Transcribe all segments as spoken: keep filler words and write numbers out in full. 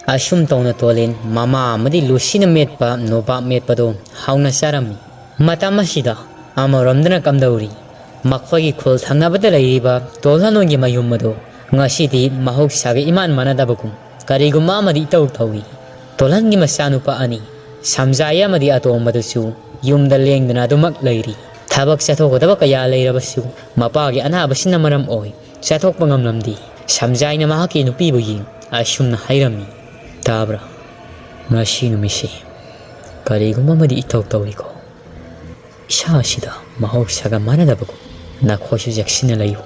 ꯑꯁꯨꯝ ꯇꯧꯅ ꯇꯣꯂꯦꯟ ꯃꯃꯥ ꯑꯃꯗꯤ ꯂꯨꯁꯤꯅ ꯃꯦꯠꯄ ꯅꯣꯕꯥꯞ ꯃꯦꯠꯄꯗꯣ ꯍꯥꯎꯅ ꯆꯥꯔꯝꯃꯤ꯫ ꯃꯇꯝ ꯑꯁꯤꯗ ꯑꯃꯔꯣꯝꯗꯅ ꯀꯝꯗꯧꯔꯤ? ꯃꯈꯣꯏꯒꯤ ꯈꯨꯜ ꯊꯪꯅꯕꯗ ꯂꯩꯔꯤꯕ ꯇꯣꯜꯍꯟꯂꯣꯟꯒꯤ ꯃꯌꯨꯝ ꯑꯗꯨ ꯉꯁꯤꯗꯤ ꯃꯍꯧꯁꯥꯒ ꯏꯃꯥꯟ ꯃꯥꯟꯅꯗꯕꯒꯨꯝ ꯀꯔꯤꯒꯨꯝꯕ ꯑꯃꯗꯤ ꯏꯇꯧ ꯇꯧꯏ꯫ ꯇꯣꯜꯍꯟꯒꯤ ꯃꯆꯥꯅꯨꯄꯥ ꯑꯅꯤ, ꯁꯝꯖꯥꯏ ꯑꯃꯗꯤ ꯑꯇꯣꯝꯕꯗꯨꯁꯨ, ꯌꯨꯝꯗ ꯂꯦꯡꯗꯅ ꯑꯗꯨꯃꯛ ꯂꯩꯔꯤ꯫ ꯊꯕꯛ ꯆꯠꯊꯣꯛꯀꯗꯕ ꯀꯌꯥ ꯂꯩꯔꯕꯁꯨ ꯃꯄꯥꯒꯤ ꯑꯅꯥꯕꯁꯤꯅ ꯃꯔꯝ ꯑꯣꯏ ꯆꯠꯊꯣꯛꯄ ꯉꯝꯂꯝꯗꯦ꯫ ꯁꯝꯖꯥꯏꯅ ꯃꯍꯥꯛꯀꯤ ꯅꯨꯄꯤꯕꯨ ꯌꯦꯡ ꯑꯁꯨꯝꯅ ꯍꯥꯏꯔꯝꯃꯤ, "ꯇꯥꯕ꯭ꯔꯥ? ꯉꯁꯤ ꯅꯨꯃꯤꯠꯁꯤ ꯀꯔꯤꯒꯨꯝꯕ ꯑꯃꯗꯤ ꯏꯇꯧ ꯇꯧꯔꯤꯀꯣ꯫ ꯏꯁꯥ ꯑꯁꯤꯗ ꯃꯍꯧꯁꯥꯒ ꯃꯥꯟꯅꯗꯕꯒꯨꯝ꯫ ꯅꯈꯣꯏꯁꯨ ꯆꯦꯛꯁꯤꯟꯅ ꯂꯩꯌꯨ꯫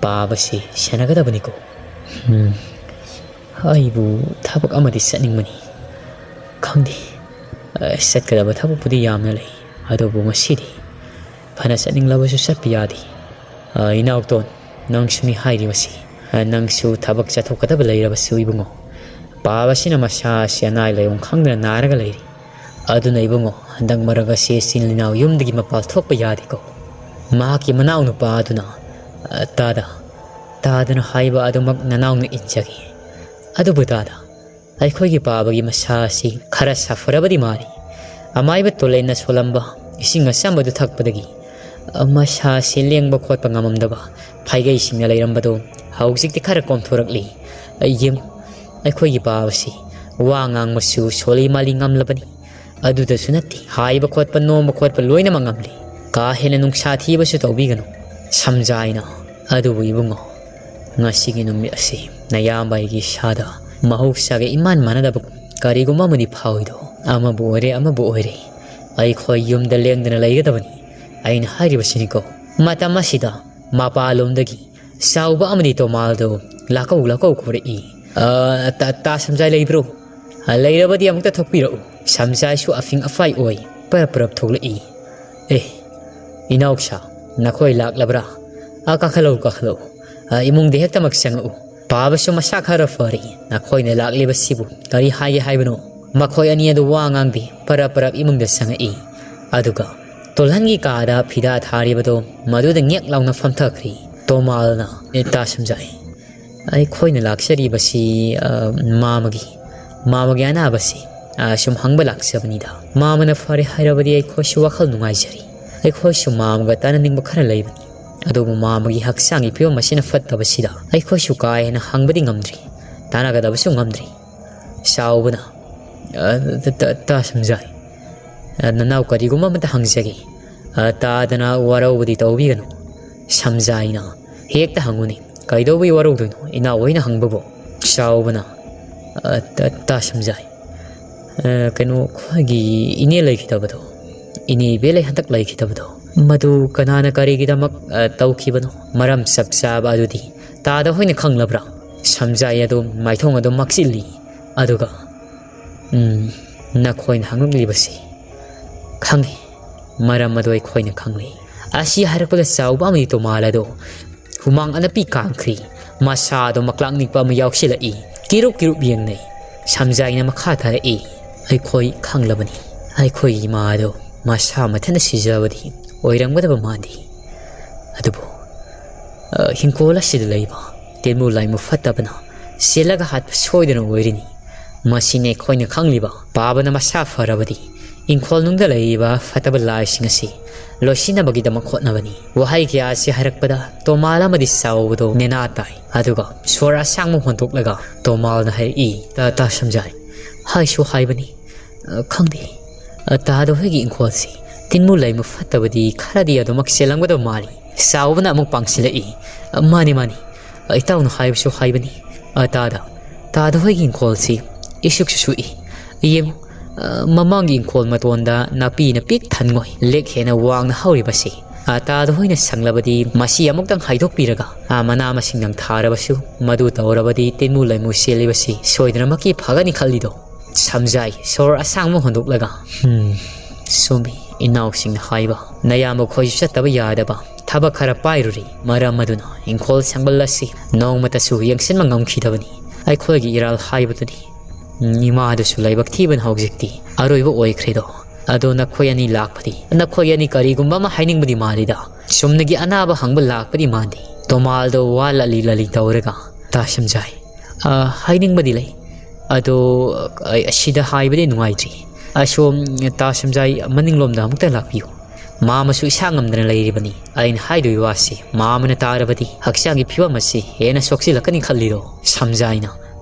ꯄꯥꯕꯁꯤ ꯁꯦꯟꯅꯒꯗꯕꯅꯤꯀꯣ꯫ ꯎꯝ, ꯑꯩꯕꯨ ꯊꯕꯛ ꯑꯃꯗꯤ ꯆꯠꯅꯤꯡꯕꯅꯤ꯫ ꯈꯪꯗꯦ, ꯑ, ꯆꯠꯀꯗꯕ ꯊꯕꯛꯄꯨꯗꯤ ꯌꯥꯝꯅ ꯂꯩ, ꯑꯗꯨꯕꯨ ꯉꯁꯤꯗꯤ ꯐꯅ ꯆꯠꯅꯤꯡꯂꯕꯁꯨ ꯆꯠꯄ ꯌꯥꯗꯦ꯫ ꯑ, ꯏꯅꯥꯎꯇꯣꯟ, ꯅꯪꯁꯨꯅꯤ ꯍꯥꯏꯔꯤꯕꯁꯤ꯫ ꯑ, ꯅꯪꯁꯨ ꯊꯕꯛ ꯆꯠꯊꯣꯛꯀꯗꯕ ꯂꯩꯔꯕꯁꯨ ꯏꯕꯨꯡꯉꯣ, ꯄꯥꯕꯁꯤꯅ ꯃꯁꯥ ꯑꯁꯤ ꯑꯅꯥ ꯂꯥꯏꯌꯣꯡ ꯈꯪꯗꯅ ꯅꯥꯔꯒ ꯂꯩꯔꯤ꯫ ꯑꯗꯨꯅ ꯏꯕꯨꯡꯉꯣ, ꯍꯟꯗꯛ ꯃꯔꯛ ꯑꯁꯤ ꯏꯆꯤꯜ ꯏꯅꯥꯎ ꯌꯨꯝꯗꯒꯤ ꯃꯄꯥꯜ ꯊꯣꯛꯄ ꯌꯥꯗꯦꯀꯣ꯫ ꯃꯍꯥꯛꯀꯤ ꯃꯅꯥꯎ ꯅꯨꯄꯥ ꯑꯗꯨꯅ, ꯑ, ꯇꯥꯗ, ꯇꯥꯗꯅ ꯍꯥꯏꯕ ꯑꯗꯨꯃꯛ ꯅꯅꯥꯎꯅ ꯏꯟꯖꯒꯦ꯫ ꯑꯗꯨꯕꯨ ꯇꯥꯗ, ꯑꯩꯈꯣꯏꯒꯤ ꯄꯥꯕꯒꯤ ꯃꯁꯥ ꯑꯁꯤ ꯈꯔ ꯁꯥꯐꯔꯕꯗꯤ ꯃꯥꯜꯂꯤ꯫ ꯑꯃꯥꯏꯕ ꯇꯣꯂꯦꯟꯅ ꯁꯣꯜꯂꯝꯕ ꯏꯁꯤꯡ ꯑꯆꯝꯕꯗꯨ ꯊꯛꯄꯗꯒꯤ ꯃꯁꯥ ꯑꯁꯤ ꯂꯦꯡꯕ ꯈꯣꯠꯄ ꯉꯝꯃꯝꯗꯕ ꯐꯩꯒꯩꯁꯤꯡꯅ ꯂꯩꯔꯝꯕꯗꯨ ꯍꯧꯖꯤꯛꯇꯤ ꯈꯔ ꯀꯣꯝꯊꯣꯔꯛꯂꯤ꯫ ꯌꯦꯡꯉꯨ, ꯑꯩꯈꯣꯏꯒꯤ ꯄꯥꯕꯁꯤ ꯋꯥ ꯉꯥꯡꯕꯁꯨ ꯁꯣꯜꯂꯤ ꯃꯥꯜꯂꯤ ꯉꯝꯂꯕꯅꯤ꯫ ꯑꯗꯨꯗꯁꯨ ꯅꯠꯇꯦ, ꯍꯥꯏꯕ ꯈꯣꯠꯄ, ꯅꯣꯝꯕ ꯈꯣꯠꯄ ꯂꯣꯏꯅꯃꯛ ꯉꯝꯂꯤ꯫ ꯀꯥ ꯍꯦꯟꯅ ꯅꯨꯡꯁꯥ ꯊꯤꯕꯁꯨ ꯇꯧꯕꯤꯒꯅꯨ꯫ ꯁꯝꯖꯥꯏꯅ, ꯑꯗꯨꯕꯨ ꯏꯕꯨꯡꯉꯣ, ꯉꯁꯤꯒꯤ ꯅꯨꯃꯤꯠ ꯑꯁꯤ ꯅꯌꯥꯝꯕ ꯑꯩꯒꯤ ꯏꯁꯥꯗ ꯃꯍꯧꯁꯥꯒ ꯏꯃꯥꯟ ꯃꯥꯟꯅꯗꯕ ꯀꯔꯤꯒꯨꯝꯕ ꯑꯃꯗꯤ ꯐꯥꯎꯏꯗꯣ꯫ ꯑꯃꯕꯨ ꯑꯣꯏꯔꯦ, ꯑꯃꯕꯨ ꯑꯣꯏꯔꯦ, ꯑꯩꯈꯣꯏ ꯌꯨꯝꯗ ꯂꯦꯡꯗꯅ ꯂꯩꯒꯗꯕꯅꯤ꯫ ꯑꯩꯅ ꯍꯥꯏꯔꯤꯕꯁꯤꯅꯤꯀꯣ꯫ ꯃꯇꯝ ꯑꯁꯤꯗ ꯃꯄꯥꯟꯂꯣꯝꯗꯒꯤ ꯆꯥꯎꯕ ꯑꯃꯗꯤ ꯇꯣꯃꯥꯜꯗꯣ ꯂꯥꯛꯀꯧ ꯂꯥꯛꯀꯧ ꯀꯧꯔꯛꯏ꯫ "ꯑ, ꯇꯥ, ꯇꯥ ꯁꯝꯖꯥꯏ ꯂꯩꯕ꯭ꯔꯣ? ꯑ, ꯂꯩꯔꯕꯗꯤ ꯑꯃꯨꯛꯇ ꯊꯣꯛꯄꯤꯔꯛꯎ꯫" ꯁꯝꯖꯥꯏꯁꯨ ꯑꯐꯤꯡ ꯑꯐꯥꯏ ꯑꯣꯏ ꯄꯔꯞ ꯄꯔꯞ ꯊꯣꯛꯂꯛꯏ꯫ "ꯑꯦ, ꯏꯅꯥꯎꯁꯥ, ꯅꯈꯣꯏ ꯂꯥꯛꯂꯕ꯭ꯔꯥ? ꯑ, ꯀꯥꯈꯠꯂꯛꯎ, ꯀꯥꯈꯠꯂꯛꯎ꯫ ꯑ, ꯏꯃꯨꯡꯗ ꯍꯦꯛꯇꯃꯛ ꯆꯪꯉꯛꯎ꯫" ꯄꯥꯕꯁꯨ ꯃꯁꯥ ꯈꯔ ꯐꯔꯤ꯫ "ꯅꯈꯣꯏꯅ ꯂꯥꯛꯂꯤꯕꯁꯤꯕꯨ ꯀꯔꯤ ꯍꯥꯏꯒꯦ ꯍꯥꯏꯕꯅꯣ?" ꯃꯈꯣꯏ ꯑꯅꯤ ꯑꯗꯨ ꯋꯥ ꯉꯥꯡꯗꯦ, ꯄꯔꯞ ꯄꯔꯞ ꯏꯃꯨꯡꯗ ꯆꯪꯉꯛꯏ꯫ ꯑꯗꯨꯒ ꯇꯣꯜꯍꯟꯒꯤ ꯀꯥꯗ ꯐꯤꯗꯥ ꯊꯥꯔꯤꯕꯗꯣ ꯃꯗꯨꯗ ꯉꯦꯛ ꯂꯥꯎꯅ ꯐꯝꯊꯈ꯭ꯔꯤ꯫ ꯇꯣꯃꯥꯜꯅ, "ꯑꯦ, ꯇꯥ ꯁꯝꯖꯥꯏ, ꯑꯩꯈꯣꯏꯅ ꯂꯥꯛꯆꯔꯤꯕꯁꯤ, ꯑ, ꯃꯥꯃꯒꯤ, ꯃꯥꯃꯒꯤ ꯑꯅꯥꯕꯁꯤ, ꯑ, ꯁꯨꯝ ꯍꯪꯕ ꯂꯥꯛꯆꯕꯅꯤꯗ꯫ ꯃꯥꯃꯅ ꯐꯔꯦ ꯍꯥꯏꯔꯕꯗꯤ ꯑꯩꯈꯣꯏꯁꯨ ꯋꯥꯈꯜ ꯅꯨꯡꯉꯥꯏꯖꯔꯤ꯫ ꯑꯩꯈꯣꯏꯁꯨ ꯃꯥꯃꯒ ꯇꯥꯟꯅꯅꯤꯡꯕ ꯈꯔ ꯂꯩꯕꯅꯤ꯫ ꯑꯗꯨꯕꯨ ꯃꯥꯃꯒꯤ ꯍꯛꯆꯥꯡꯒꯤ ꯐꯤꯕꯝ ꯑꯁꯤꯅ ꯐꯠꯇꯕꯁꯤꯗ ꯑꯩꯈꯣꯏꯁꯨ ꯀꯥ ꯍꯦꯟꯅ ꯍꯪꯕꯗꯤ ꯉꯝꯗ꯭ꯔꯤ, ꯇꯥꯟꯅꯒꯗꯕꯁꯨ ꯉꯝꯗ꯭ꯔꯤ꯫ ꯆꯥꯎꯕꯅ, "ꯑ, ꯇ-, ꯇ-, ꯇꯥ ꯁꯝꯖꯥꯏ, ꯑ, ꯅꯅꯥꯎ ꯀꯔꯤꯒꯨꯝꯕ ꯑꯃꯇ ꯍꯪꯖꯒꯦ꯫ ꯑ, ꯇꯥꯗꯅ ꯋꯥꯔꯧꯕꯗꯤ ꯇꯧꯕꯤꯒꯅꯨ꯫" ꯁꯝꯖꯥꯏꯅ, "ꯍꯦꯛꯇ ꯍꯪꯉꯨꯅꯦ, ꯀꯩꯗꯧꯕꯩ ꯋꯥꯔꯧꯗꯣꯏꯅꯣ ꯏꯅꯥꯎ ꯍꯣꯏꯅ ꯍꯪꯕꯕꯨ?" ꯆꯥꯎꯕꯅ, "ꯑ, ꯇ-, ꯇꯥ ꯁꯝꯖꯥꯏ, ꯑ, ꯀꯩꯅꯣ, ꯑꯩꯈꯣꯏꯒꯤ ꯏꯅꯦ ꯂꯩꯈꯤꯗꯕꯗꯣ, ꯏꯅꯦ ꯏꯕꯦꯂꯩ ꯍꯟꯗꯛ ꯂꯩꯈꯤꯗꯕꯗꯣ, ꯃꯗꯨ ꯀꯅꯥꯅ ꯀꯔꯤꯒꯤꯗꯃꯛ, ꯑ, ꯇꯧꯈꯤꯕꯅꯣ? ꯃꯔꯝ ꯆꯞ ꯆꯥꯕ ꯑꯗꯨꯗꯤ ꯇꯥꯗ ꯍꯣꯏꯅ ꯈꯪꯂꯕ꯭ꯔꯥ?" ꯁꯝꯖꯥꯏ ꯑꯗꯨ ꯃꯥꯏꯊꯣꯡ ꯑꯗꯨ ꯃꯛꯁꯤꯜꯂꯤ꯫ ꯑꯗꯨꯒ, "ꯎꯝ, ꯅꯈꯣꯏꯅ ꯍꯪꯂꯛꯂꯤꯕꯁꯤ ꯈꯪꯏ, ꯃꯔꯝ ꯑꯗꯨ ꯑꯩꯈꯣꯏꯅ ꯈꯪꯂꯤ꯫" ꯑꯁꯤ ꯍꯥꯏꯔꯛꯄꯗ ꯆꯥꯎꯕ ꯑꯃꯗꯤ ꯇꯣꯃꯥꯜ ꯑꯗꯨ ꯍꯨꯃꯥꯡ ꯑꯅꯞꯄꯤ ꯀꯥꯡꯈ꯭ꯔꯤ꯫ ꯃꯁꯥ ꯑꯗꯨ ꯃꯀ꯭ꯂꯥꯛ ꯅꯤꯛꯄ ꯑꯃ ꯌꯥꯎꯁꯤꯜꯂꯛꯏ꯫ ꯀꯤꯔꯨꯞ ꯀꯤꯔꯨꯞ ꯌꯦꯡꯅꯩ꯫ ꯁꯝꯖꯥꯏꯅ ꯃꯈꯥ ꯇꯥꯔꯛꯏ, "ꯑꯩꯈꯣꯏ ꯈꯪꯂꯕꯅꯤ꯫ ꯑꯩꯈꯣꯏꯒꯤ ꯏꯃꯥ ꯑꯗꯨ ꯃꯁꯥ ꯃꯊꯟꯇ ꯁꯤꯖꯕꯗꯤ ꯑꯣꯏꯔꯝꯒꯗꯕ ꯃꯥꯟꯗꯦ꯫ ꯑꯗꯨꯕꯨ, ꯑ, ꯍꯤꯡꯈꯣꯜ ꯑꯁꯤꯗ ꯂꯩꯕ ꯇꯤꯟꯃꯨ ꯂꯥꯏꯃꯨ ꯐꯠꯇꯕꯅ ꯆꯦꯜꯂꯒ ꯍꯥꯠꯄ ꯁꯣꯏꯗꯅ ꯑꯣꯏꯔꯅꯤ꯫ ꯃꯁꯤꯅꯤ ꯑꯩꯈꯣꯏꯅ ꯈꯪꯂꯤꯕ ꯄꯥꯕꯅ ꯃꯁꯥ ꯐꯔꯕꯗꯤ ꯏꯪꯈꯣꯜꯅꯨꯡꯗ ꯂꯩꯔꯤꯕ ꯐꯠꯇꯕ ꯂꯥꯏꯁꯤꯡ ꯑꯁꯤ ꯂꯣꯏꯁꯤꯟꯅꯕꯒꯤꯗꯃꯛ ꯍꯣꯠꯅꯕꯅꯤ꯫" ꯋꯥꯍꯩ ꯀꯌꯥ ꯑꯁꯤ ꯍꯥꯏꯔꯛꯄꯗ ꯇꯣꯃꯥꯜ ꯑꯃꯗꯤ ꯆꯥꯎꯕꯗꯣ ꯅꯦꯅꯥ ꯇꯥꯏ꯫ ꯑꯗꯨꯒ ꯁꯣꯔ ꯑꯁꯥꯡꯕ ꯍꯣꯟꯗꯣꯛꯂꯒ ꯇꯣꯃꯥꯜꯅ ꯍꯥꯏꯔꯛꯏ, "ꯇꯥ, ꯇꯥ ꯁꯝꯖꯥꯏ, ꯍꯥꯏꯁꯨ ꯍꯥꯏꯕꯅꯤ, ꯑ, ꯈꯪꯗꯦ꯫ ꯑ, ꯇꯥꯗ ꯍꯣꯏꯒꯤ ꯏꯪꯈꯣꯜꯁꯤ ꯇꯤꯟꯃꯨ ꯂꯩꯃꯨ ꯐꯠꯇꯕꯗꯤ ꯈꯔꯗꯤ ꯑꯗꯨꯃꯛ ꯆꯦꯜꯂꯝꯒꯗꯕ ꯃꯥꯜꯂꯤ꯫" ꯆꯥꯎꯕꯅ ꯑꯃꯨꯛ ꯄꯥꯡꯁꯤꯜꯂꯛꯏ, "ꯑ, ꯃꯥꯅꯤ, ꯃꯥꯅꯤ꯫ ꯑ, ꯏꯇꯥꯎꯅ ꯍꯥꯏꯕꯁꯨ ꯍꯥꯏꯕꯅꯤ꯫ ꯑ, ꯇꯥꯗ, ꯇꯥꯗ ꯍꯣꯏꯒꯤ ꯏꯪꯈꯣꯜꯁꯤ ꯏꯁꯨꯛꯁꯨ ꯁꯨꯛꯏ꯫ ꯌꯦꯡꯉꯨ, ꯑ, ꯃꯃꯥꯡꯒꯤ ꯏꯪꯈꯣꯜ ꯃꯇꯣꯟꯗ ꯅꯥꯄꯤꯅ ꯄꯤꯛ ꯊꯟꯉꯣꯏ ꯂꯦꯛ ꯍꯦꯟꯅ ꯋꯥꯡꯅ ꯍꯧꯔꯤꯕꯁꯤ꯫ ꯑ, ꯇꯥꯗ ꯍꯣꯏꯅ ꯁꯪꯂꯕꯗꯤ ꯃꯁꯤ ꯑꯃꯨꯛꯇꯪ ꯍꯥꯏꯗꯣꯛꯄꯤꯔꯒ, ꯑ, ꯃꯅꯥ ꯃꯁꯤꯡꯗꯪ ꯊꯥꯔꯕꯁꯨ, ꯃꯗꯨ ꯇꯧꯔꯕꯗꯤ ꯇꯤꯟꯃꯨ ꯂꯩꯃꯨ ꯆꯦꯜꯂꯤꯕꯁꯤ ꯁꯣꯏꯗꯅꯃꯛꯀꯤ ꯐꯒꯅꯤ ꯈꯜꯂꯤꯗꯣ?" ꯁꯝꯖꯥꯏ ꯁꯣꯔ ꯑꯁꯥꯡꯕ ꯍꯣꯟꯗꯣꯛꯂꯒ, "ꯍꯝ, ꯆꯨꯝꯃꯤ, ꯏꯅꯥꯎꯁꯤꯡꯅ ꯍꯥꯏꯕ꯫ ꯅꯌꯥꯝꯕ ꯈꯣꯏꯁꯨ ꯆꯠꯇꯕ ꯌꯥꯗꯕ ꯊꯕꯛ ꯈꯔ ꯄꯥꯏꯔꯨꯔꯤ꯫ ꯃꯔꯝ ꯑꯗꯨꯅ ꯏꯪꯈꯣꯜ ꯁꯪꯕꯜ ꯑꯁꯤ ꯅꯣꯡꯃꯇꯁꯨ ꯌꯦꯡꯁꯤꯟꯕ ꯉꯝꯈꯤꯗꯕꯅꯤ꯫ ꯑꯩꯈꯣꯏꯒꯤ ꯏꯔꯥꯜ ꯍꯥꯏꯕꯗꯨꯅꯤ꯫ ꯎꯝ, ꯏꯃꯥꯗꯨꯁꯨ ꯂꯥꯏꯕꯛ ꯊꯤꯕꯅ ꯍꯧꯖꯤꯛꯇꯤ ꯑꯔꯣꯏꯕ ꯑꯣꯏꯈ꯭ꯔꯦꯗꯣ꯫ ꯑꯗꯣ ꯅꯈꯣꯏ ꯑꯅꯤ ꯂꯥꯛꯄꯗꯤ, ꯅꯈꯣꯏ ꯑꯅꯤ ꯀꯔꯤꯒꯨꯝꯕ ꯑꯃ ꯍꯥꯏꯅꯤꯡꯕꯗꯤ ꯃꯥꯜꯂꯤꯗ꯫ ꯆꯨꯝꯅꯒꯤ ꯑꯅꯥꯕ ꯍꯪꯕ ꯂꯥꯛꯄꯗꯤ ꯃꯥꯟꯗꯦ꯫" ꯇꯣꯃꯥꯜꯗꯣ ꯋꯥ ꯂꯠꯂꯤ ꯂꯠꯂꯤ ꯇꯧꯔꯒ, ꯇꯥ ꯁꯝꯖꯥꯏ, ꯑ, ꯍꯥꯏꯅꯤꯡꯕꯗꯤ ꯂꯩ, ꯑꯗꯣ ꯑꯩ ꯑꯁꯤꯗ ꯍꯥꯏꯕꯗꯤ ꯅꯨꯡꯉꯥꯏꯇ꯭ꯔꯤ꯫ ꯑꯁꯣꯝ ꯇꯥ ꯁꯝꯖꯥꯏ ꯃꯅꯤꯡꯂꯣꯝꯗ ꯑꯃꯨꯛꯇ ꯂꯥꯛꯄꯤꯌꯨ꯫ ꯃꯥꯃꯁꯨ ꯏꯁꯥ ꯉꯝꯗꯅ ꯂꯩꯔꯤꯕꯅꯤ꯫ ꯑꯩꯅ ꯍꯥꯏꯗꯣꯏ ꯋꯥꯁꯤ ꯃꯥꯃꯅ ꯇꯥꯔꯕꯗꯤ ꯍꯛꯆꯥꯡꯒꯤ ꯐꯤꯕꯝ ꯑꯁꯤ ꯍꯦꯟꯅ ꯁꯣꯛꯆꯤꯜꯂꯛꯀꯅꯤ ꯈꯜꯂꯤꯔꯣ? ꯁꯝꯖꯥꯏꯅ,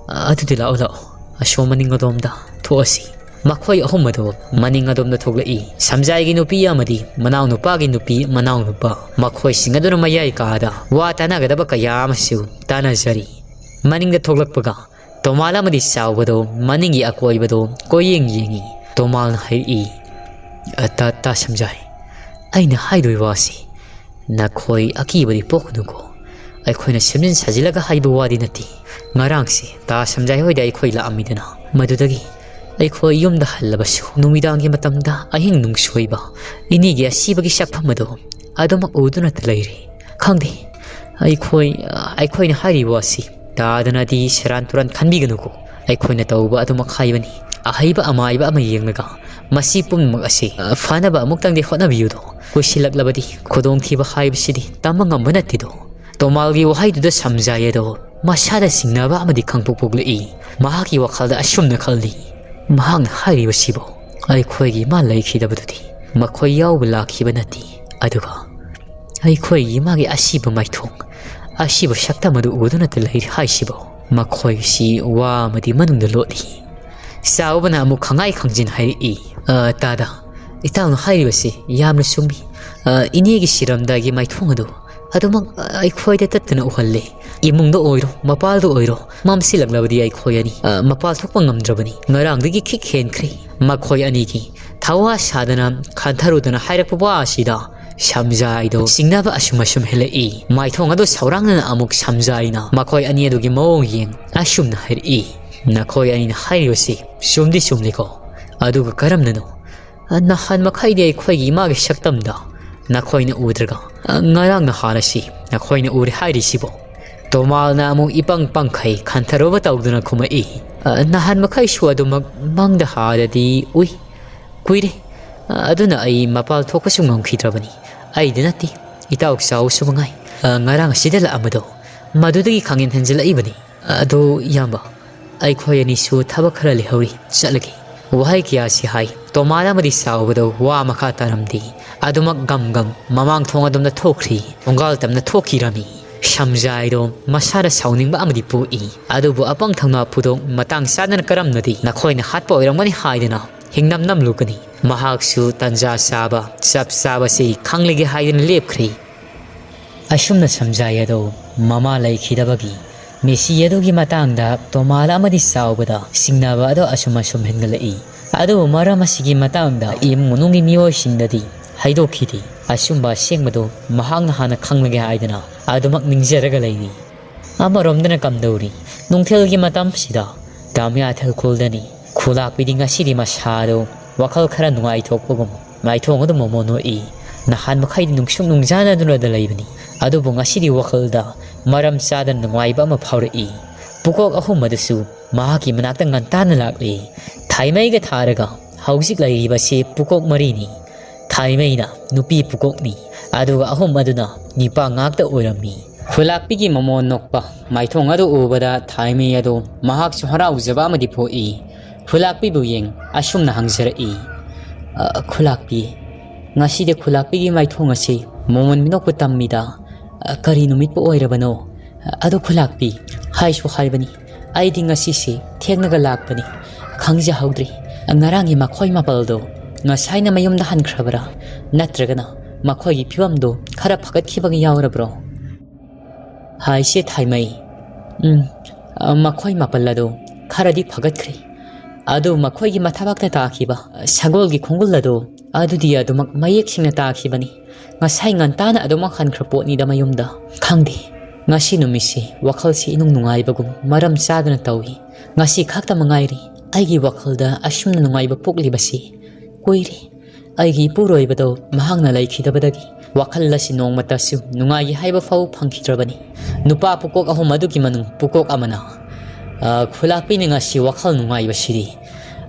"ꯑꯗꯨꯗꯤ ꯂꯥꯛꯑꯣ, ꯂꯥꯛꯑꯣ, ꯑꯁꯣꯝ ꯃꯅꯤꯡ ꯑꯗꯣꯝꯗ ꯊꯣꯛꯑꯁꯤ"꯫ ꯃꯈꯣꯏ ꯑꯍꯨꯝ ꯑꯗꯨ ꯃꯅꯤꯡ ꯑꯗꯣꯝꯗ ꯊꯣꯛꯂꯛꯏ꯫ ꯁꯝꯖꯥꯏꯒꯤ ꯅꯨꯄꯤ ꯑꯃꯗꯤ ꯃꯅꯥꯎꯅꯨꯄꯥꯒꯤ ꯅꯨꯄꯤ, ꯃꯅꯥꯎꯅꯨꯄꯥ, ꯃꯈꯣꯏꯁꯤꯡ ꯑꯗꯨꯅ ꯃꯌꯥꯏ ꯀꯥꯗ ꯋꯥ ꯇꯥꯅꯒꯗꯕ ꯀꯌꯥ ꯑꯃꯁꯨ ꯇꯥꯅꯖꯔꯤ꯫ ꯃꯅꯤꯡꯗ ꯊꯣꯛꯂꯛꯄꯒ ꯇꯣꯃꯥꯜ ꯑꯃꯗꯤ ꯆꯥꯎꯕꯗꯣ ꯃꯅꯤꯡꯒꯤ ꯑꯀꯣꯏꯕꯗꯣ ꯀꯣꯏꯌꯦꯡ ꯌꯦꯡꯉꯤ꯫ ꯇꯣꯃꯥꯜꯅ ꯍꯥꯏꯔꯛꯏ, "ꯑ, ꯇꯥ, ꯇꯥ ꯁꯝꯖꯥꯏ, ꯑꯩꯅ ꯍꯥꯏꯗꯣꯏ ꯋꯥꯁꯤ ꯅꯈꯣꯏ ꯑꯀꯤꯕꯗꯤ ꯄꯣꯛꯀꯅꯨꯀꯣ꯫ ꯑꯩꯈꯣꯏꯅ ꯁꯦꯝꯖꯤꯟ ꯁꯥꯖꯤꯜꯂꯒ ꯍꯥꯏꯕ ꯋꯥꯗꯤ ꯅꯠꯇꯦ꯫ ꯉꯔꯥꯡꯁꯦ ꯇꯥ ꯁꯝꯖꯥꯏ ꯍꯣꯏꯗ ꯑꯩꯈꯣꯏ ꯂꯥꯛꯑꯝꯃꯤꯗꯅ, ꯃꯗꯨꯗꯒꯤ ꯑꯩꯈꯣꯏ ꯌꯨꯝꯗ ꯍꯜꯂꯕꯁꯨ ꯅꯨꯃꯤꯗꯥꯡꯒꯤ ꯃꯇꯝꯗ ꯑꯍꯤꯡ ꯅꯨꯡꯁꯣꯏꯕ ꯏꯅꯦꯒꯤ ꯑꯁꯤꯕꯒꯤ ꯁꯛꯐꯝ ꯑꯗꯨ ꯑꯗꯨꯃꯛ ꯎꯗꯨꯅꯇ ꯂꯩꯔꯤ꯫ ꯈꯪꯗꯦ, ꯑꯩꯈꯣꯏ, ꯑꯩꯈꯣꯏꯅ ꯍꯥꯏꯔꯤꯕ ꯑꯁꯤ ꯇꯥꯗꯅꯗꯤ ꯁꯦꯔꯥꯟ ꯇꯨꯔꯥꯟ ꯈꯟꯕꯤꯒꯅꯨꯀꯣ꯫ ꯑꯩꯈꯣꯏꯅ ꯇꯧꯕ ꯑꯗꯨꯃꯛ ꯍꯥꯏꯕꯅꯤ꯫ ꯑꯍꯩꯕ ꯑꯃꯥꯏꯕ ꯑꯃ ꯌꯦꯡꯂꯒ ꯃꯁꯤ ꯄꯨꯝꯅꯃꯛ ꯑꯁꯤ, ꯑ, ꯐꯅꯕ ꯑꯃꯨꯛꯇꯪꯗꯤ ꯍꯣꯠꯅꯕꯤꯌꯨꯗꯣ꯫ ꯀꯨꯏꯁꯤꯜꯂꯛꯂꯕꯗꯤ ꯈꯨꯗꯣꯡꯊꯤꯕ ꯍꯥꯏꯕꯁꯤꯗꯤ ꯇꯝꯕ ꯉꯝꯕ ꯅꯠꯇꯦꯗꯣ"꯫ ꯇꯣꯃꯥꯜꯒꯤ ꯋꯥꯍꯩꯗꯨꯗ ꯁꯝꯖꯥꯏ ꯑꯗꯣ ꯃꯁꯥꯗ ꯆꯤꯡꯅꯕ ꯑꯃꯗꯤ ꯈꯪꯄꯣꯛ ꯄꯣꯛꯂꯛꯏ꯫ ꯃꯍꯥꯛꯀꯤ ꯋꯥꯈꯜꯗ ꯑꯁꯨꯝꯅ ꯈꯜꯂꯤ, "ꯃꯍꯥꯛꯅ ꯍꯥꯏꯔꯤꯕꯁꯤꯕꯨ ꯑꯩꯈꯣꯏꯒꯤ ꯏꯃꯥ ꯂꯩꯈꯤꯗꯕꯗꯨꯗꯤ ꯃꯈꯣꯏ ꯌꯥꯎꯕ ꯂꯥꯛꯈꯤꯕ ꯅꯠꯇꯦ, ꯑꯗꯨꯒ ꯑꯩꯈꯣꯏꯒꯤ ꯏꯃꯥꯒꯤ ꯑꯁꯤꯕ ꯃꯥꯏꯊꯣꯡ, ꯑꯁꯤꯕ ꯁꯛꯇꯝ ꯑꯗꯨ ꯎꯗꯨꯅꯇ ꯂꯩꯔꯤ ꯍꯥꯏꯁꯤꯕꯨ"꯫ ꯃꯈꯣꯏꯁꯤ ꯋꯥ ꯑꯃꯗꯤ ꯃꯅꯨꯡꯗ ꯂꯣꯠꯂꯤ꯫ ꯆꯥꯎꯕꯅ ꯑꯃꯨꯛ ꯈꯪꯉꯥꯏ ꯈꯪꯖꯤꯟ ꯍꯥꯏꯔꯛꯏ, "ꯑ, ꯇꯥꯗ, ꯏꯇꯥꯎꯅ ꯍꯥꯏꯔꯤꯕꯁꯤ ꯌꯥꯝꯅ ꯆꯨꯝꯃꯤ꯫ ꯑ, ꯏꯅꯦꯒꯤ ꯁꯤꯔꯝꯗꯥꯏꯒꯤ ꯃꯥꯏꯊꯣꯡ ꯑꯗꯨ ꯑꯗꯨꯃꯛ, ꯑ, ꯑꯩꯈꯣꯏꯗ ꯇꯠꯇꯅ ꯎꯍꯜꯂꯦ꯫ ꯏꯃꯨꯡꯗ ꯑꯣꯏꯔꯣ, ꯃꯄꯥꯜꯗ ꯑꯣꯏꯔꯣ, ꯃꯝꯁꯤꯜꯂꯛꯂꯕꯗꯤ ꯑꯩꯈꯣꯏ ꯑꯅꯤ, ꯑ, ꯃꯄꯥꯜ ꯊꯣꯛꯄ ꯉꯝꯗ꯭ꯔꯕꯅꯤ꯫ ꯉꯔꯥꯡꯗꯒꯤ ꯈꯤꯛ ꯍꯦꯟꯈ꯭ꯔꯦ꯫ ꯃꯈꯣꯏ ꯑꯅꯤꯒꯤ ꯊꯋꯥ ꯁꯥꯗꯅ ꯈꯟꯊꯔꯨꯗꯅ ꯍꯥꯏꯔꯛꯄ ꯋꯥ ꯑꯁꯤꯗ ꯁꯝꯖꯥꯏꯗꯣ ꯆꯤꯡꯅꯕ ꯑꯁꯨꯝ ꯑꯁꯨꯝ ꯍꯦꯜꯂꯛꯏ꯫ ꯃꯥꯏꯊꯣꯡ ꯑꯗꯨ ꯁꯧꯔꯥꯡꯅꯅ ꯑꯃꯨꯛ ꯁꯝꯖꯥꯏꯅ ꯃꯈꯣꯏ ꯑꯅꯤ ꯑꯗꯨꯒꯤ ꯃꯑꯣꯡ ꯌꯦꯡ ꯑꯁꯨꯝꯅ ꯍꯥꯏꯔꯛꯏ, "ꯅꯈꯣꯏ ꯑꯅꯤꯅ ꯍꯥꯏꯔꯤꯕꯁꯤ ꯆꯨꯝꯗꯤ ꯆꯨꯝꯂꯤꯀꯣ, ꯑꯗꯨꯒ ꯀꯔꯝꯅꯅꯣ? ꯅꯍꯥꯟ ꯃꯈꯩꯗꯤ ꯑꯩꯈꯣꯏꯒꯤ ꯏꯃꯥꯒꯤ ꯁꯛꯇꯝꯗ ꯅꯈꯣꯏꯅ ꯎꯗ꯭ꯔꯒ, ꯉꯔꯥꯡ ꯅꯍꯥꯟ ꯑꯁꯤ ꯅꯈꯣꯏꯅ ꯎꯔꯦ ꯍꯥꯏꯔꯤꯁꯤꯕꯣ?" ꯇꯣꯃꯥꯜꯅ ꯑꯃꯨꯛ ꯏꯄꯪ ꯄꯪꯈꯩ ꯈꯟꯊꯔꯨꯕ ꯇꯧꯗꯨꯅ ꯈꯨꯝꯃꯛꯏ, "ꯅꯍꯥꯟ ꯃꯈꯩꯁꯨ ꯑꯗꯨꯃꯛ ꯃꯪꯗ ꯍꯥꯗꯗꯤ ꯎꯏ꯫ ꯀꯨꯏꯔꯦ꯫ ꯑꯗꯨꯅ ꯑꯩ ꯃꯄꯥꯜ ꯊꯣꯛꯄꯁꯨ ꯉꯝꯈꯤꯗ꯭ꯔꯕꯅꯤ꯫ ꯑꯩꯗ ꯅꯠꯇꯦ, ꯏꯇꯥꯎ ꯆꯥꯎꯁꯨ ꯃꯉꯥꯏ꯫ ꯉꯔꯥꯡ ꯑꯁꯤꯗ ꯂꯥꯛꯑꯝꯕꯗꯣ ꯃꯗꯨꯗꯒꯤ ꯈꯪꯍꯦꯟ ꯍꯦꯟꯖꯤꯜꯂꯛꯏꯕꯅꯤ꯫ "ꯑꯗꯨ ꯏꯌꯥꯝꯕ, ꯑꯩꯈꯣꯏ ꯑꯅꯤꯁꯨ ꯊꯕꯛ ꯈꯔ ꯂꯩꯍꯧꯔꯤ, ꯆꯠꯂꯒꯦ"꯫ ꯋꯥꯍꯩ ꯀꯌꯥꯁꯤ ꯍꯥꯏ ꯇꯣꯃꯥꯜ ꯑꯃꯗꯤ ꯁꯥꯎꯕꯗꯣ ꯋꯥ ꯃꯈꯥ ꯇꯥꯔꯝꯗꯦ꯫ ꯑꯗꯨꯃꯛ ꯒꯝ ꯒꯝ ꯃꯃꯥꯡ ꯊꯣꯡ ꯑꯗꯣꯝꯗ ꯊꯣꯛꯈ꯭ꯔꯤ꯫ ꯊꯣꯡꯒꯥꯜ ꯇꯝꯅ ꯊꯣꯛꯈꯤꯔꯝꯃꯤ꯫ ꯁꯝꯖꯥꯏꯗꯣ ꯃꯁꯥꯗ ꯁꯥꯎꯅꯤꯡꯕ ꯑꯃꯗꯤ ꯄꯣꯛꯏ꯫ ꯑꯗꯨꯕꯨ ꯑꯄꯪ ꯊꯧꯅꯥ ꯄꯨꯗꯣ ꯃꯇꯥꯡ ꯆꯥꯗꯅ ꯀꯔꯝꯅꯗꯤ ꯅꯈꯣꯏꯅ ꯍꯥꯠꯄ ꯑꯣꯏꯔꯝꯒꯅꯤ ꯍꯥꯏꯗꯨꯅ ꯍꯤꯡꯅꯝ ꯅꯝꯂꯨꯒꯅꯤ꯫ ꯃꯍꯥꯛꯁꯨ ꯇꯟꯖꯥ ꯆꯥꯕ, ꯆꯞ ꯆꯥꯕꯁꯤ ꯈꯪꯂꯒꯦ ꯍꯥꯏꯗꯨꯅ ꯂꯦꯞꯈ꯭ꯔꯤ꯫ ꯑꯁꯨꯝꯅ ꯁꯝꯖꯥꯏ ꯑꯗꯣ ꯃꯃꯥ ꯂꯩꯈꯤꯗꯕꯒꯤ ꯃꯤꯁꯤ ꯑꯗꯨꯒꯤ ꯃꯇꯥꯡꯗ ꯇꯣꯃꯥꯜ ꯑꯃꯗꯤ ꯆꯥꯎꯕꯗ ꯆꯤꯡꯅꯕ ꯑꯗꯣ ꯑꯁꯨꯝ ꯑꯁꯨꯝ ꯍꯦꯟꯒꯠꯂꯛꯏ꯫ ꯑꯗꯨꯕꯨ ꯃꯔꯝ ꯑꯁꯤꯒꯤ ꯃꯇꯥꯡꯗ ꯏꯃꯨꯡ ꯃꯅꯨꯡꯒꯤ ꯃꯤꯑꯣꯏꯁꯤꯡꯗꯗꯤ ꯍꯥꯏꯗꯣꯛꯈꯤꯗꯦ꯫ ꯑꯆꯨꯝꯕ ꯑꯁꯦꯡꯕꯗꯨ ꯃꯍꯥꯛꯅ ꯍꯥꯟꯅ ꯈꯪꯂꯒꯦ ꯍꯥꯏꯗꯨꯅ ꯑꯗꯨꯃꯛ ꯅꯤꯡꯖꯔꯒ ꯂꯩꯔꯤ꯫ ꯑꯃꯔꯣꯝꯗꯅ ꯀꯝꯗꯧꯔꯤ? ꯅꯨꯡꯊꯤꯜꯒꯤ ꯃꯇꯝꯁꯤꯗ ꯇꯥꯃꯤꯌꯥꯊꯦꯜ ꯈꯨꯜꯗꯅꯤ꯫ ꯈꯨꯂꯥꯛꯄꯤꯗꯤ ꯉꯁꯤꯗꯤ ꯃꯁꯥꯗꯣ ꯋꯥꯈꯜ ꯈꯔ ꯅꯨꯡꯉꯥꯏꯊꯣꯛꯄꯒꯨꯝ ꯃꯥꯏꯊꯣꯡ ꯑꯗꯨ ꯃꯣꯃꯣꯟ ꯅꯣꯛꯏ꯫ ꯅꯍꯥꯟ ꯃꯈꯩꯗꯤ ꯅꯨꯡꯁꯨꯛ ꯅꯨꯡꯖꯥꯅꯗꯨꯅꯗ ꯂꯩꯕꯅꯤ, ꯑꯗꯨꯕꯨ ꯉꯁꯤꯗꯤ ꯋꯥꯈꯜꯗ ꯃꯔꯝ ꯆꯥꯗꯅ ꯅꯨꯡꯉꯥꯏꯕ ꯑꯃ ꯐꯥꯎꯔꯛꯏ꯫ ꯄꯨꯀꯣꯛ ꯑꯍꯨꯝ ꯑꯗꯨꯁꯨ ꯃꯍꯥꯛꯀꯤ ꯃꯅꯥꯛꯇ ꯉꯟꯇꯥꯅ ꯂꯥꯛꯂꯤ꯫ ꯊꯥꯏꯃꯩꯒ ꯊꯥꯔꯒ ꯍꯧꯖꯤꯛ ꯂꯩꯔꯤꯕꯁꯤ ꯄꯨꯀꯣꯛ ꯃꯔꯤꯅꯤ꯫ ꯊꯥꯏꯃꯩꯅ ꯅꯨꯄꯤ ꯄꯨꯀꯣꯛꯅꯤ, ꯑꯗꯨꯒ ꯑꯍꯨꯝ ꯑꯗꯨꯅ ꯅꯤꯄꯥ ꯉꯥꯛꯇ ꯑꯣꯏꯔꯝꯃꯤ꯫ ꯈꯨꯂꯥꯛꯄꯤꯒꯤ ꯃꯃꯣꯟ ꯅꯣꯛꯄ ꯃꯥꯏꯊꯣꯡ ꯑꯗꯨ ꯎꯕꯗ ꯊꯥꯏꯃꯩ ꯑꯗꯨ ꯃꯍꯥꯛꯁꯨ ꯍꯔꯥꯎꯖꯕ ꯑꯃꯗꯤ ꯄꯣꯛꯏ꯫ ꯈꯨꯂꯥꯛꯄꯤꯕꯨ ꯌꯦꯡ ꯑꯁꯨꯝꯅ ꯍꯪꯖꯔꯛꯏ, "ꯑ, ꯈꯨꯂꯥꯛꯄꯤ, ꯉꯁꯤꯗꯤ ꯈꯨꯂꯥꯛꯄꯤꯒꯤ ꯃꯥꯏꯊꯣꯡ ꯑꯁꯤ ꯃꯃꯣꯟ ꯃꯤꯅꯣꯛꯄ ꯇꯝꯃꯤꯗ, ꯑ, ꯀꯔꯤ ꯅꯨꯃꯤꯠꯄꯨ ꯑꯣꯏꯔꯕꯅꯣ? ꯑꯗꯨ ꯈꯨꯂꯥꯛꯄꯤ, ꯍꯥꯏꯁꯨ ꯍꯥꯏꯕꯅꯤ, ꯑꯩꯗꯤ ꯉꯁꯤꯁꯤ ꯊꯦꯡꯅꯒ ꯂꯥꯛꯄꯅꯤ, ꯈꯪꯖꯍꯧꯗ꯭ꯔꯤ꯫ ꯉꯔꯥꯡꯒꯤ ꯃꯈꯣꯏ ꯃꯥꯄꯜꯗꯣ ꯉꯁꯥꯏꯅ ꯃꯌꯨꯝꯗ ꯍꯟꯈ꯭ꯔꯕ꯭ꯔꯥ? ꯅꯠꯇ꯭ꯔꯒꯅ ꯃꯈꯣꯏꯒꯤ ꯐꯤꯕꯝꯗꯣ ꯈꯔ ꯐꯒꯠꯈꯤꯕꯒ ꯌꯥꯎꯔꯕ꯭ꯔꯣ?" ꯍꯥꯏꯁꯦ ꯊꯥꯏꯃꯩ, ꯎꯝ, ꯑ, ꯃꯈꯣꯏ ꯃꯥꯄꯜ ꯑꯗꯨ ꯈꯔꯗꯤ ꯐꯒꯠꯈ꯭ꯔꯦ꯫ ꯑꯗꯨ ꯃꯈꯣꯏꯒꯤ ꯃꯊꯕꯥꯛꯇ ꯇꯥꯈꯤꯕ ꯁꯒꯣꯜꯒꯤ ꯈꯣꯡꯒꯨꯜ ꯑꯗꯨ, ꯑꯗꯨꯗꯤ ꯑꯗꯨꯃꯛ ꯃꯌꯦꯛ ꯁꯦꯡꯅ ꯇꯥꯈꯤꯕꯅꯤ꯫ ꯉꯁꯥꯏ ꯉꯟꯇꯥꯅ ꯑꯗꯨꯃꯛ ꯍꯟꯈ꯭ꯔ ꯄꯣꯠꯅꯤꯗ ꯃꯌꯨꯝꯗ꯫ ꯈꯪꯗꯦ, ꯉꯁꯤ ꯅꯨꯃꯤꯠꯁꯤ ꯋꯥꯈꯜꯁꯤ ꯏꯅꯨꯡ ꯅꯨꯡꯉꯥꯏꯕꯒꯨꯝ ꯃꯔꯝ ꯆꯥꯗꯅ ꯇꯧꯏ꯫ ꯉꯁꯤ ꯈꯛꯇ ꯃꯉꯥꯏꯔꯤ ꯑꯩꯒꯤ ꯋꯥꯈꯜꯗ ꯑꯁꯨꯝꯅ ꯅꯨꯡꯉꯥꯏꯕ ꯄꯣꯛꯂꯤꯕꯁꯤ꯫ ꯀꯨꯏꯔꯦ꯫ ꯑꯩꯒꯤ ꯏꯄꯨꯔꯣꯏꯕꯗꯣ ꯃꯍꯥꯛꯅ ꯂꯩꯈꯤꯗꯕꯗꯒꯤ ꯋꯥꯈꯜ ꯑꯁꯤ ꯅꯣꯡꯃꯇꯁꯨ ꯅꯨꯡꯉꯥꯏꯒꯦ ꯍꯥꯏꯕ ꯐꯥꯎ ꯐꯪꯈꯤꯗ꯭ꯔꯕꯅꯤ꯫ ꯅꯨꯄꯥ ꯄꯨꯀꯣꯛ ꯑꯍꯨꯝ ꯑꯗꯨꯒꯤ ꯃꯅꯨꯡ ꯄꯨꯀꯣꯛ ꯑꯃꯅ, "ꯑ, ꯈꯨꯂꯥꯛꯄꯤꯅ ꯉꯁꯤ ꯋꯥꯈꯜ ꯅꯨꯡꯉꯥꯏꯕꯁꯤꯗꯤ,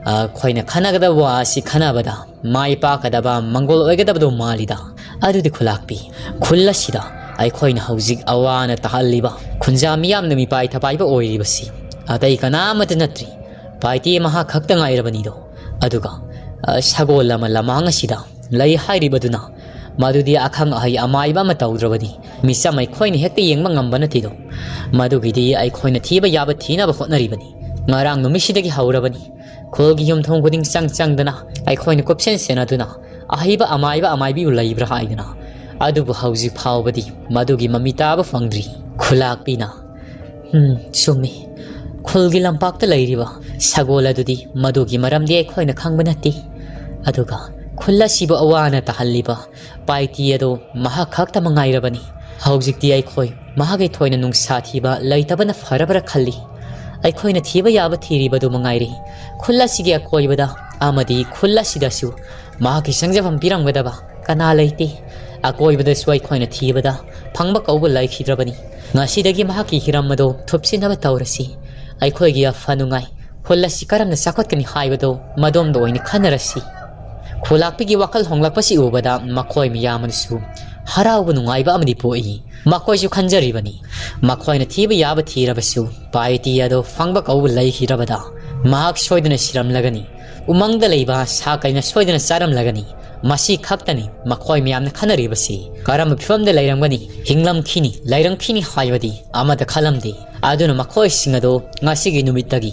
ꯑ, ꯑꯩꯈꯣꯏꯅ ꯈꯟꯅꯒꯗꯕ ꯋꯥ ꯑꯁꯤ ꯈꯟꯅꯕꯗ ꯃꯥꯏ ꯄꯥꯛꯀꯗꯕ, ꯃꯪꯒꯣꯜ ꯑꯣꯏꯒꯗꯕꯗꯣ ꯃꯥꯜꯂꯤꯗ꯫ ꯑꯗꯨꯗꯤ ꯈꯨꯂꯥꯛꯄꯤ, ꯈꯨꯜ ꯑꯁꯤꯗ ꯑꯩꯈꯣꯏꯅ ꯍꯧꯖꯤꯛ ꯑꯋꯥ ꯑꯅꯥ ꯇꯥꯍꯜꯂꯤꯕ, ꯈꯨꯟꯖꯥ ꯃꯤꯌꯥꯝꯅ ꯃꯤꯄꯥꯏ ꯊꯄꯥꯏꯕ ꯑꯣꯏꯔꯤꯕꯁꯤ ꯑꯇꯩ ꯀꯅꯥ ꯑꯃꯠꯇ ꯅꯠꯇ꯭ꯔꯤ, ꯄꯥꯏꯇꯤ ꯃꯍꯥꯛ ꯈꯛꯇ ꯉꯥꯏꯔꯕꯅꯤꯗꯣ꯫ ꯑꯗꯨꯒ, ꯑ, ꯁꯒꯣꯜ ꯑꯃ ꯂꯃꯥꯡ ꯑꯁꯤꯗ ꯂꯩ ꯍꯥꯏꯔꯤꯕꯗꯨꯅ ꯃꯗꯨꯗꯤ ꯑꯈꯪ ꯑꯍꯩ ꯑꯃꯥꯏꯕ ꯑꯃ ꯇꯧꯗ꯭ꯔꯕꯗꯤ ꯃꯤꯆꯝ ꯑꯩꯈꯣꯏꯅ ꯍꯦꯛꯇ ꯌꯦꯡꯕ ꯉꯝꯕ ꯅꯠꯇꯦꯗꯣ꯫ ꯃꯗꯨꯒꯤꯗꯤ ꯑꯩꯈꯣꯏꯅ ꯊꯤꯕ ꯌꯥꯕ ꯊꯤꯅꯕ ꯍꯣꯠꯅꯔꯤꯕꯅꯤ꯫ ꯉꯔꯥꯡ ꯅꯨꯃꯤꯠꯁꯤꯗꯒꯤ ꯍꯧꯔꯕꯅꯤ꯫ ꯈꯨꯜꯒꯤ ꯌꯨꯝꯊꯣꯡ ꯈꯨꯗꯤꯡ ꯆꯪ ꯆꯪꯗꯅ ꯑꯩꯈꯣꯏꯅ ꯀꯨꯞꯁꯦꯟ ꯁꯦꯟꯅꯗꯨꯅ ꯑꯍꯩꯕ ꯑꯃꯥꯏꯕ ꯑꯃꯥꯏꯕꯤꯕꯨ ꯂꯩꯕ꯭ꯔꯥ ꯍꯥꯏꯗꯅ꯫ ꯑꯗꯨꯕꯨ ꯍꯧꯖꯤꯛ ꯐꯥꯎꯕꯗꯤ ꯃꯗꯨꯒꯤ ꯃꯃꯤ ꯇꯥꯕ ꯐꯪꯗ꯭ꯔꯤ꯫ ꯈꯨꯂꯥꯛꯄꯤꯅ, "ꯎꯝ, ꯆꯨꯝꯃꯤ꯫ ꯈꯨꯜꯒꯤ ꯂꯝꯄꯥꯛꯇ ꯂꯩꯔꯤꯕ ꯁꯒꯣꯜ ꯑꯗꯨꯗꯤ ꯃꯗꯨꯒꯤ ꯃꯔꯝꯗꯤ ꯑꯩꯈꯣꯏꯅ ꯈꯪꯕ ꯅꯠꯇꯦ꯫ ꯑꯗꯨꯒ ꯈꯨꯜ ꯑꯁꯤꯕꯨ ꯑꯋꯥ ꯑꯅꯥ ꯇꯥꯍꯜꯂꯤꯕ ꯄꯥꯏꯇꯤ ꯑꯗꯣ ꯃꯍꯥꯛ ꯈꯛꯇ ꯃꯉꯥꯏꯔꯕꯅꯤ꯫ ꯍꯧꯖꯤꯛꯇꯤ ꯑꯩꯈꯣꯏ ꯃꯍꯥꯛꯀꯤ ꯊꯣꯏꯅ ꯅꯨꯡꯁꯥ ꯊꯤꯕ ꯂꯩꯇꯕꯅ ꯐꯔꯕ꯭ꯔꯥ ꯈꯜꯂꯤ꯫ ꯑꯩꯈꯣꯏꯅ ꯊꯤꯕ ꯌꯥꯕ ꯊꯤꯔꯤꯕꯗꯨ ꯃꯉꯥꯏꯔꯦ꯫ ꯈꯨꯜ ꯑꯁꯤꯒꯤ ꯑꯀꯣꯏꯕꯗ ꯑꯃꯗꯤ ꯈꯨꯜ ꯑꯁꯤꯗꯁꯨ ꯃꯍꯥꯛꯀꯤ ꯆꯪꯖꯐꯝ ꯄꯤꯔꯝꯒꯗꯕ ꯀꯅꯥ ꯂꯩꯇꯦ꯫ ꯑꯀꯣꯏꯕꯗꯁꯨ ꯑꯩꯈꯣꯏꯅ ꯊꯤꯕꯗ ꯐꯪꯕ ꯀꯧꯕ ꯂꯩꯈꯤꯗ꯭ꯔꯕꯅꯤ꯫ ꯉꯁꯤꯗꯒꯤ ꯃꯍꯥꯛꯀꯤ ꯍꯤꯔꯝ ꯑꯗꯨ ꯊꯨꯞꯆꯤꯟꯅꯕ ꯇꯧꯔꯁꯤ꯫ ꯑꯩꯈꯣꯏꯒꯤ ꯑꯐ ꯅꯨꯡꯉꯥꯏ, ꯈꯨꯜ ꯑꯁꯤ ꯀꯔꯝꯅ ꯆꯥꯎꯈꯠꯀꯅꯤ ꯍꯥꯏꯕꯗꯨ ꯃꯗꯣꯝꯗ ꯑꯣꯏꯅ ꯈꯟꯅꯔꯁꯤ꯫" ꯈꯨꯂꯥꯛꯄꯤꯒꯤ ꯋꯥꯈꯜ ꯍꯣꯡꯂꯛꯄꯁꯤ ꯎꯕꯗ ꯃꯈꯣꯏ ꯃꯤꯌꯥꯝ ꯑꯗꯨꯁꯨ ꯍꯔꯥꯎꯕ ꯅꯨꯡꯉꯥꯏꯕ ꯑꯃꯗꯤ ꯄꯣꯛꯏ꯫ ꯃꯈꯣꯏꯁꯨ ꯈꯟꯖꯔꯤꯕꯅꯤ, ꯃꯈꯣꯏꯅ ꯊꯤꯕ ꯌꯥꯕ ꯊꯤꯔꯕꯁꯨ ꯄꯥꯏꯇꯤ ꯑꯗꯨ ꯐꯪꯕ ꯀꯧꯕ ꯂꯩꯈꯤꯗ꯭ꯔꯕꯗ ꯃꯍꯥꯛ ꯁꯣꯏꯗꯅ ꯁꯤꯔꯝꯂꯒꯅꯤ꯫ ꯎꯃꯪꯗ ꯂꯩꯕ ꯁꯥ ꯀꯩꯅ ꯁꯣꯏꯗꯅ ꯆꯥꯔꯝꯂꯒꯅꯤ꯫ ꯃꯁꯤ ꯈꯛꯇꯅꯤ ꯃꯈꯣꯏ ꯃꯌꯥꯝꯅ ꯈꯟꯅꯔꯤꯕꯁꯤ꯫ ꯀꯔꯝꯕ ꯐꯤꯕꯝꯗ ꯂꯩꯔꯝꯒꯅꯤ, ꯍꯤꯡꯂꯝꯈꯤꯅꯤ, ꯂꯩꯔꯝꯈꯤꯅꯤ ꯍꯥꯏꯕꯗꯤ ꯑꯃꯠꯇ ꯈꯜꯂꯝꯗꯦ꯫ ꯑꯗꯨꯅ ꯃꯈꯣꯏꯁꯤꯡ ꯑꯗꯨ ꯉꯁꯤꯒꯤ ꯅꯨꯃꯤꯠꯇꯒꯤ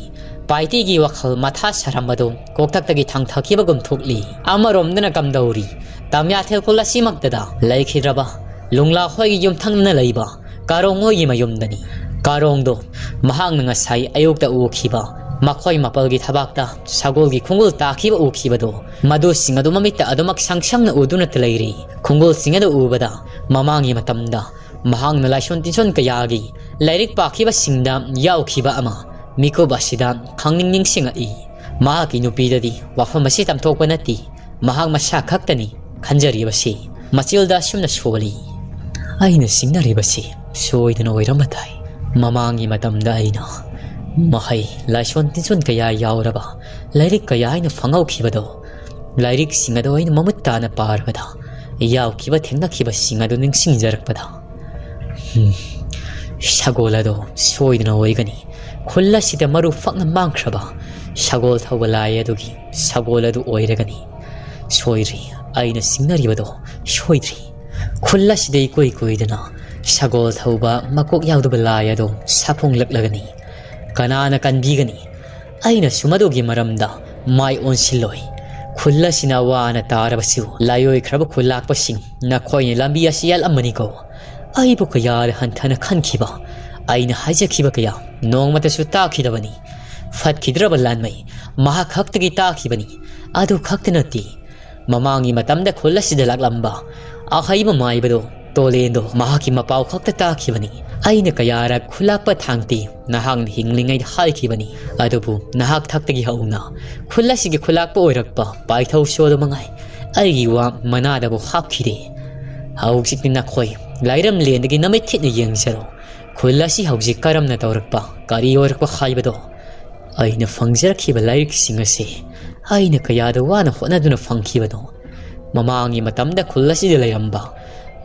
ꯄꯥꯏꯇꯤꯒꯤ ꯋꯥꯈꯜ ꯃꯊꯥ ꯁꯥꯔꯝꯕꯗꯨ ꯀꯣꯛꯊꯛꯇꯒꯤ ꯊꯥꯡꯊꯈꯤꯕꯒꯨꯝ ꯊꯣꯛꯂꯤ꯫ ꯑꯃꯔꯣꯝꯗꯅ ꯀꯝꯗꯧꯔꯤ? ꯇꯝꯌꯥꯊꯦꯜ ꯈꯨꯜ ꯑꯁꯤꯃꯛꯇꯗ ꯂꯩꯈꯤꯗ꯭ꯔꯕ ꯂꯨꯡꯂꯥ ꯍꯣꯏꯒꯤ ꯌꯨꯝꯊꯪꯅꯅ ꯂꯩꯕ ꯀꯥꯔꯣꯡ ꯍꯣꯏꯒꯤ ꯃꯌꯨꯝꯗꯅꯤ꯫ ꯀꯥꯔꯣꯡꯗꯣ ꯃꯍꯥꯛꯅ ꯉꯁꯥꯏ ꯑꯌꯨꯛꯇ ꯎꯈꯤꯕ ꯃꯈꯣꯏ ꯃꯥꯄꯜꯒꯤ ꯊꯕꯥꯛꯇ ꯁꯒꯣꯜꯒꯤ ꯈꯣꯡꯒꯨꯜ ꯇꯥꯈꯤꯕ ꯎꯈꯤꯕꯗꯣ, ꯃꯗꯨꯁꯤꯡ ꯑꯗꯨ ꯃꯃꯤꯠꯇ ꯑꯗꯨꯃꯛ ꯁꯪ ꯁꯪꯅ ꯎꯗꯨꯅꯇ ꯂꯩꯔꯤ꯫ ꯈꯣꯡꯒꯨꯜꯁꯤꯡ ꯑꯗꯨ ꯎꯕꯗ ꯃꯃꯥꯡꯒꯤ ꯃꯇꯝꯗ ꯃꯍꯥꯛꯅ ꯂꯥꯏꯁꯣꯟ ꯇꯤꯟꯁꯣꯟ ꯀꯌꯥꯒꯤ ꯂꯥꯏꯔꯤꯛ ꯄꯥꯈꯤꯕꯁꯤꯡꯗ ꯌꯥꯎꯈꯤꯕ ꯑꯃ ꯃꯤꯀꯨꯞ ꯑꯁꯤꯗ ꯈꯪꯅꯤꯡ ꯅꯤꯡꯁꯤꯡꯉꯛꯏ꯫ ꯃꯍꯥꯛꯀꯤ ꯅꯨꯄꯤꯗꯗꯤ ꯋꯥꯐꯝ ꯑꯁꯤ ꯇꯝꯊꯣꯛꯄ ꯅꯠꯇꯦ, ꯃꯍꯥꯛ ꯃꯁꯥ ꯈꯛꯇꯅꯤ ꯈꯟꯖꯔꯤꯕꯁꯤ꯫ ꯃꯆꯤꯜꯗ ꯑꯁꯨꯝꯅ ꯁꯣꯜꯂꯤ, "ꯑꯩꯅ ꯆꯤꯡꯅꯔꯤꯕꯁꯤ ꯁꯣꯏꯗꯅ ꯑꯣꯏꯔꯝꯕ ꯇꯥꯏ꯫ ꯃꯃꯥꯡꯒꯤ ꯃꯇꯝꯗ ꯑꯩꯅ ꯃꯍꯩ ꯂꯥꯏꯁꯣꯟ ꯇꯤꯟꯁꯣꯟ ꯀꯌꯥ ꯌꯥꯎꯔꯕ ꯂꯥꯏꯔꯤꯛ ꯀꯌꯥ ꯑꯩꯅ ꯐꯪꯍꯧꯈꯤꯕꯗꯣ, ꯂꯥꯏꯔꯤꯛꯁꯤꯡ ꯑꯗꯣ ꯑꯩꯅ ꯃꯃꯨꯠ ꯇꯥꯅ ꯄꯥꯔꯕꯗ, ꯌꯥꯎꯈꯤꯕ ꯊꯦꯡꯅꯈꯤꯕꯁꯤꯡ ꯑꯗꯨ ꯅꯤꯡꯁꯤꯡꯖꯔꯛꯄꯗ ꯁꯒꯣꯜ ꯑꯗꯣ ꯁꯣꯏꯗꯅ ꯑꯣꯏꯒꯅꯤ꯫ ꯈꯨꯜ ꯑꯁꯤꯗ ꯃꯔꯨ ꯐꯛꯅ ꯃꯥꯡꯈ꯭ꯔꯕ ꯁꯒꯣꯜ ꯊꯧꯕ ꯂꯥꯏ ꯑꯗꯨꯒꯤ ꯁꯒꯣꯜ ꯑꯗꯨ ꯑꯣꯏꯔꯒꯅꯤ꯫ ꯁꯣꯏꯗ꯭ꯔꯤ, ꯑꯩꯅ ꯆꯤꯡꯅꯔꯤꯕꯗꯣ ꯁꯣꯏꯗ꯭ꯔꯤ꯫ ꯈꯨꯜ ꯑꯁꯤꯗ ꯏꯀꯨꯏ ꯀꯨꯏꯗꯅ ꯁꯒꯣꯜ ꯊꯧꯕ ꯃꯀꯣꯛ ꯌꯥꯎꯗꯕ ꯂꯥꯏ ꯑꯗꯣ ꯁꯥꯐꯣꯡꯂꯛꯂꯒꯅꯤ꯫ ꯀꯅꯥꯅ ꯀꯟꯕꯤꯒꯅꯤ? ꯑꯩꯅꯁꯨ ꯃꯗꯨꯒꯤ ꯃꯔꯝꯗ ꯃꯥꯏ ꯑꯣꯟꯁꯤꯜꯂꯣꯏ꯫ ꯈꯨꯜ ꯑꯁꯤꯅ ꯋꯥꯅ ꯇꯥꯔꯕꯁꯨ, ꯂꯥꯏꯑꯣꯏꯈ꯭ꯔꯕ ꯈꯨꯜꯂꯥꯛꯄꯁꯤꯡ, ꯅꯈꯣꯏꯅ ꯂꯝꯕꯤ ꯑꯁꯤ ꯌꯥꯜꯂꯝꯕꯅꯤꯀꯣ꯫ ꯑꯩꯕꯨ ꯀꯌꯥꯗ ꯍꯟꯊꯅ ꯈꯟꯈꯤꯕ, ꯑꯩꯅ ꯍꯥꯏꯖꯈꯤꯕ ꯀꯌꯥ ꯅꯣꯡꯃꯇꯁꯨ ꯇꯥꯈꯤꯗꯕꯅꯤ꯫ ꯐꯠꯈꯤꯗ꯭ꯔꯕ ꯂꯥꯟꯃꯩ ꯃꯍꯥꯛ ꯈꯛꯇꯒꯤ ꯇꯥꯈꯤꯕꯅꯤ꯫ ꯑꯗꯨ ꯈꯛꯇ ꯅꯠꯇꯦ, ꯃꯃꯥꯡꯒꯤ ꯃꯇꯝꯗ ꯈꯨꯜ ꯑꯁꯤꯗ ꯂꯥꯛꯂꯝꯕ ꯑꯍꯩꯕ ꯃꯥꯏꯕꯗꯣ, ꯇꯣꯂꯦꯟꯗꯣ, ꯃꯍꯥꯛꯀꯤ ꯃꯄꯥꯎ ꯈꯛꯇ ꯇꯥꯈꯤꯕꯅꯤ꯫ ꯑꯩꯅ ꯀꯌꯥꯔꯛ ꯈꯨꯜꯂꯥꯛꯄ ꯊꯥꯡꯇꯤ ꯅꯍꯥꯛꯅ ꯍꯤꯡꯂꯤꯉꯩꯗ ꯍꯥꯏꯈꯤꯕꯅꯤ, ꯑꯗꯨꯕꯨ ꯅꯍꯥꯛ ꯊꯛꯇꯒꯤ ꯍꯧꯅ ꯈꯨꯜ ꯑꯁꯤꯒꯤ ꯈꯨꯜꯂꯥꯛꯄ ꯑꯣꯏꯔꯛꯄ ꯄꯥꯏꯊꯧꯁꯨ ꯑꯗꯨ ꯃꯉꯥꯏ꯫ ꯑꯩꯒꯤ ꯋꯥ ꯃꯅꯥꯗꯕꯨ ꯍꯥꯞꯈꯤꯗꯦ꯫ ꯍꯧꯖꯤꯛꯇꯤ ꯅꯈꯣꯏ ꯂꯥꯏꯔꯝꯂꯦꯟꯗꯒꯤ ꯅꯃꯤꯠ ꯊꯤꯠꯅ ꯌꯦꯡꯖꯔꯣ꯫ ꯈꯨꯜ ꯑꯁꯤ ꯍꯧꯖꯤꯛ ꯀꯔꯝꯅ ꯇꯧꯔꯛꯄ, ꯀꯔꯤ ꯑꯣꯏꯔꯛꯄ ꯍꯥꯏꯕꯗꯣ꯫ ꯑꯩꯅ ꯐꯪꯖꯔꯛꯈꯤꯕ ꯂꯥꯏꯔꯤꯛꯁꯤꯡ ꯑꯁꯤ ꯑꯩꯅ ꯀꯌꯥꯗ ꯋꯥꯅ ꯍꯣꯠꯅꯗꯨꯅ ꯐꯪꯈꯤꯕꯅꯣ꯫ ꯃꯃꯥꯡꯒꯤ ꯃꯇꯝꯗ ꯈꯨꯜ ꯑꯁꯤꯗ ꯂꯩꯔꯝꯕ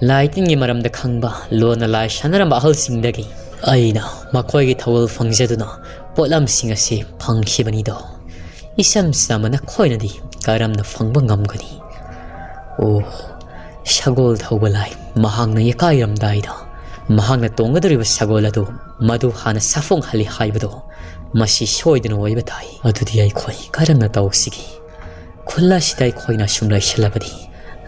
ꯂꯥꯏ ꯇꯤꯟꯒꯤ ꯃꯔꯝꯗ ꯈꯪꯕ, ꯂꯣꯟꯅ ꯂꯥꯏ ꯁꯥꯟꯅꯔꯝꯕ ꯑꯍꯜꯁꯤꯡꯗꯒꯤ ꯑꯩꯅ ꯃꯈꯣꯏꯒꯤ ꯊꯧꯒꯜ ꯐꯪꯖꯗꯨꯅ ꯄꯣꯠꯂꯝꯁꯤꯡ ꯑꯁꯤ ꯐꯪꯈꯤꯕꯅꯤꯗꯣ꯫ ꯏꯆꯝ ꯆꯝꯕ ꯅꯈꯣꯏꯅꯗꯤ ꯀꯔꯝꯅ ꯐꯪꯕ ꯉꯝꯒꯅꯤ? ꯑꯣ, ꯁꯒꯣꯜ ꯊꯧꯕ ꯂꯥꯏ, ꯃꯍꯥꯛꯅ ꯌꯦꯀꯥꯏꯔꯝꯗꯥꯏꯗ ꯃꯍꯥꯛꯅ ꯇꯣꯡꯒꯗꯧꯔꯤꯕ ꯁꯒꯣꯜ ꯑꯗꯨ ꯃꯗꯨ ꯍꯥꯟꯅ ꯁꯥꯐꯣꯡꯍꯜꯂꯤ ꯍꯥꯏꯕꯗꯣ, ꯃꯁꯤ ꯁꯣꯏꯗꯅ ꯑꯣꯏꯕ ꯇꯥꯏ꯫ ꯑꯗꯨꯗꯤ ꯑꯩꯈꯣꯏ ꯀꯔꯝꯅ ꯇꯧꯁꯤꯒꯦ? ꯈꯨꯜ ꯑꯁꯤꯗ ꯑꯩꯈꯣꯏꯅ ꯑꯁꯨꯝ ꯂꯩꯁꯤꯜꯂꯕꯗꯤ,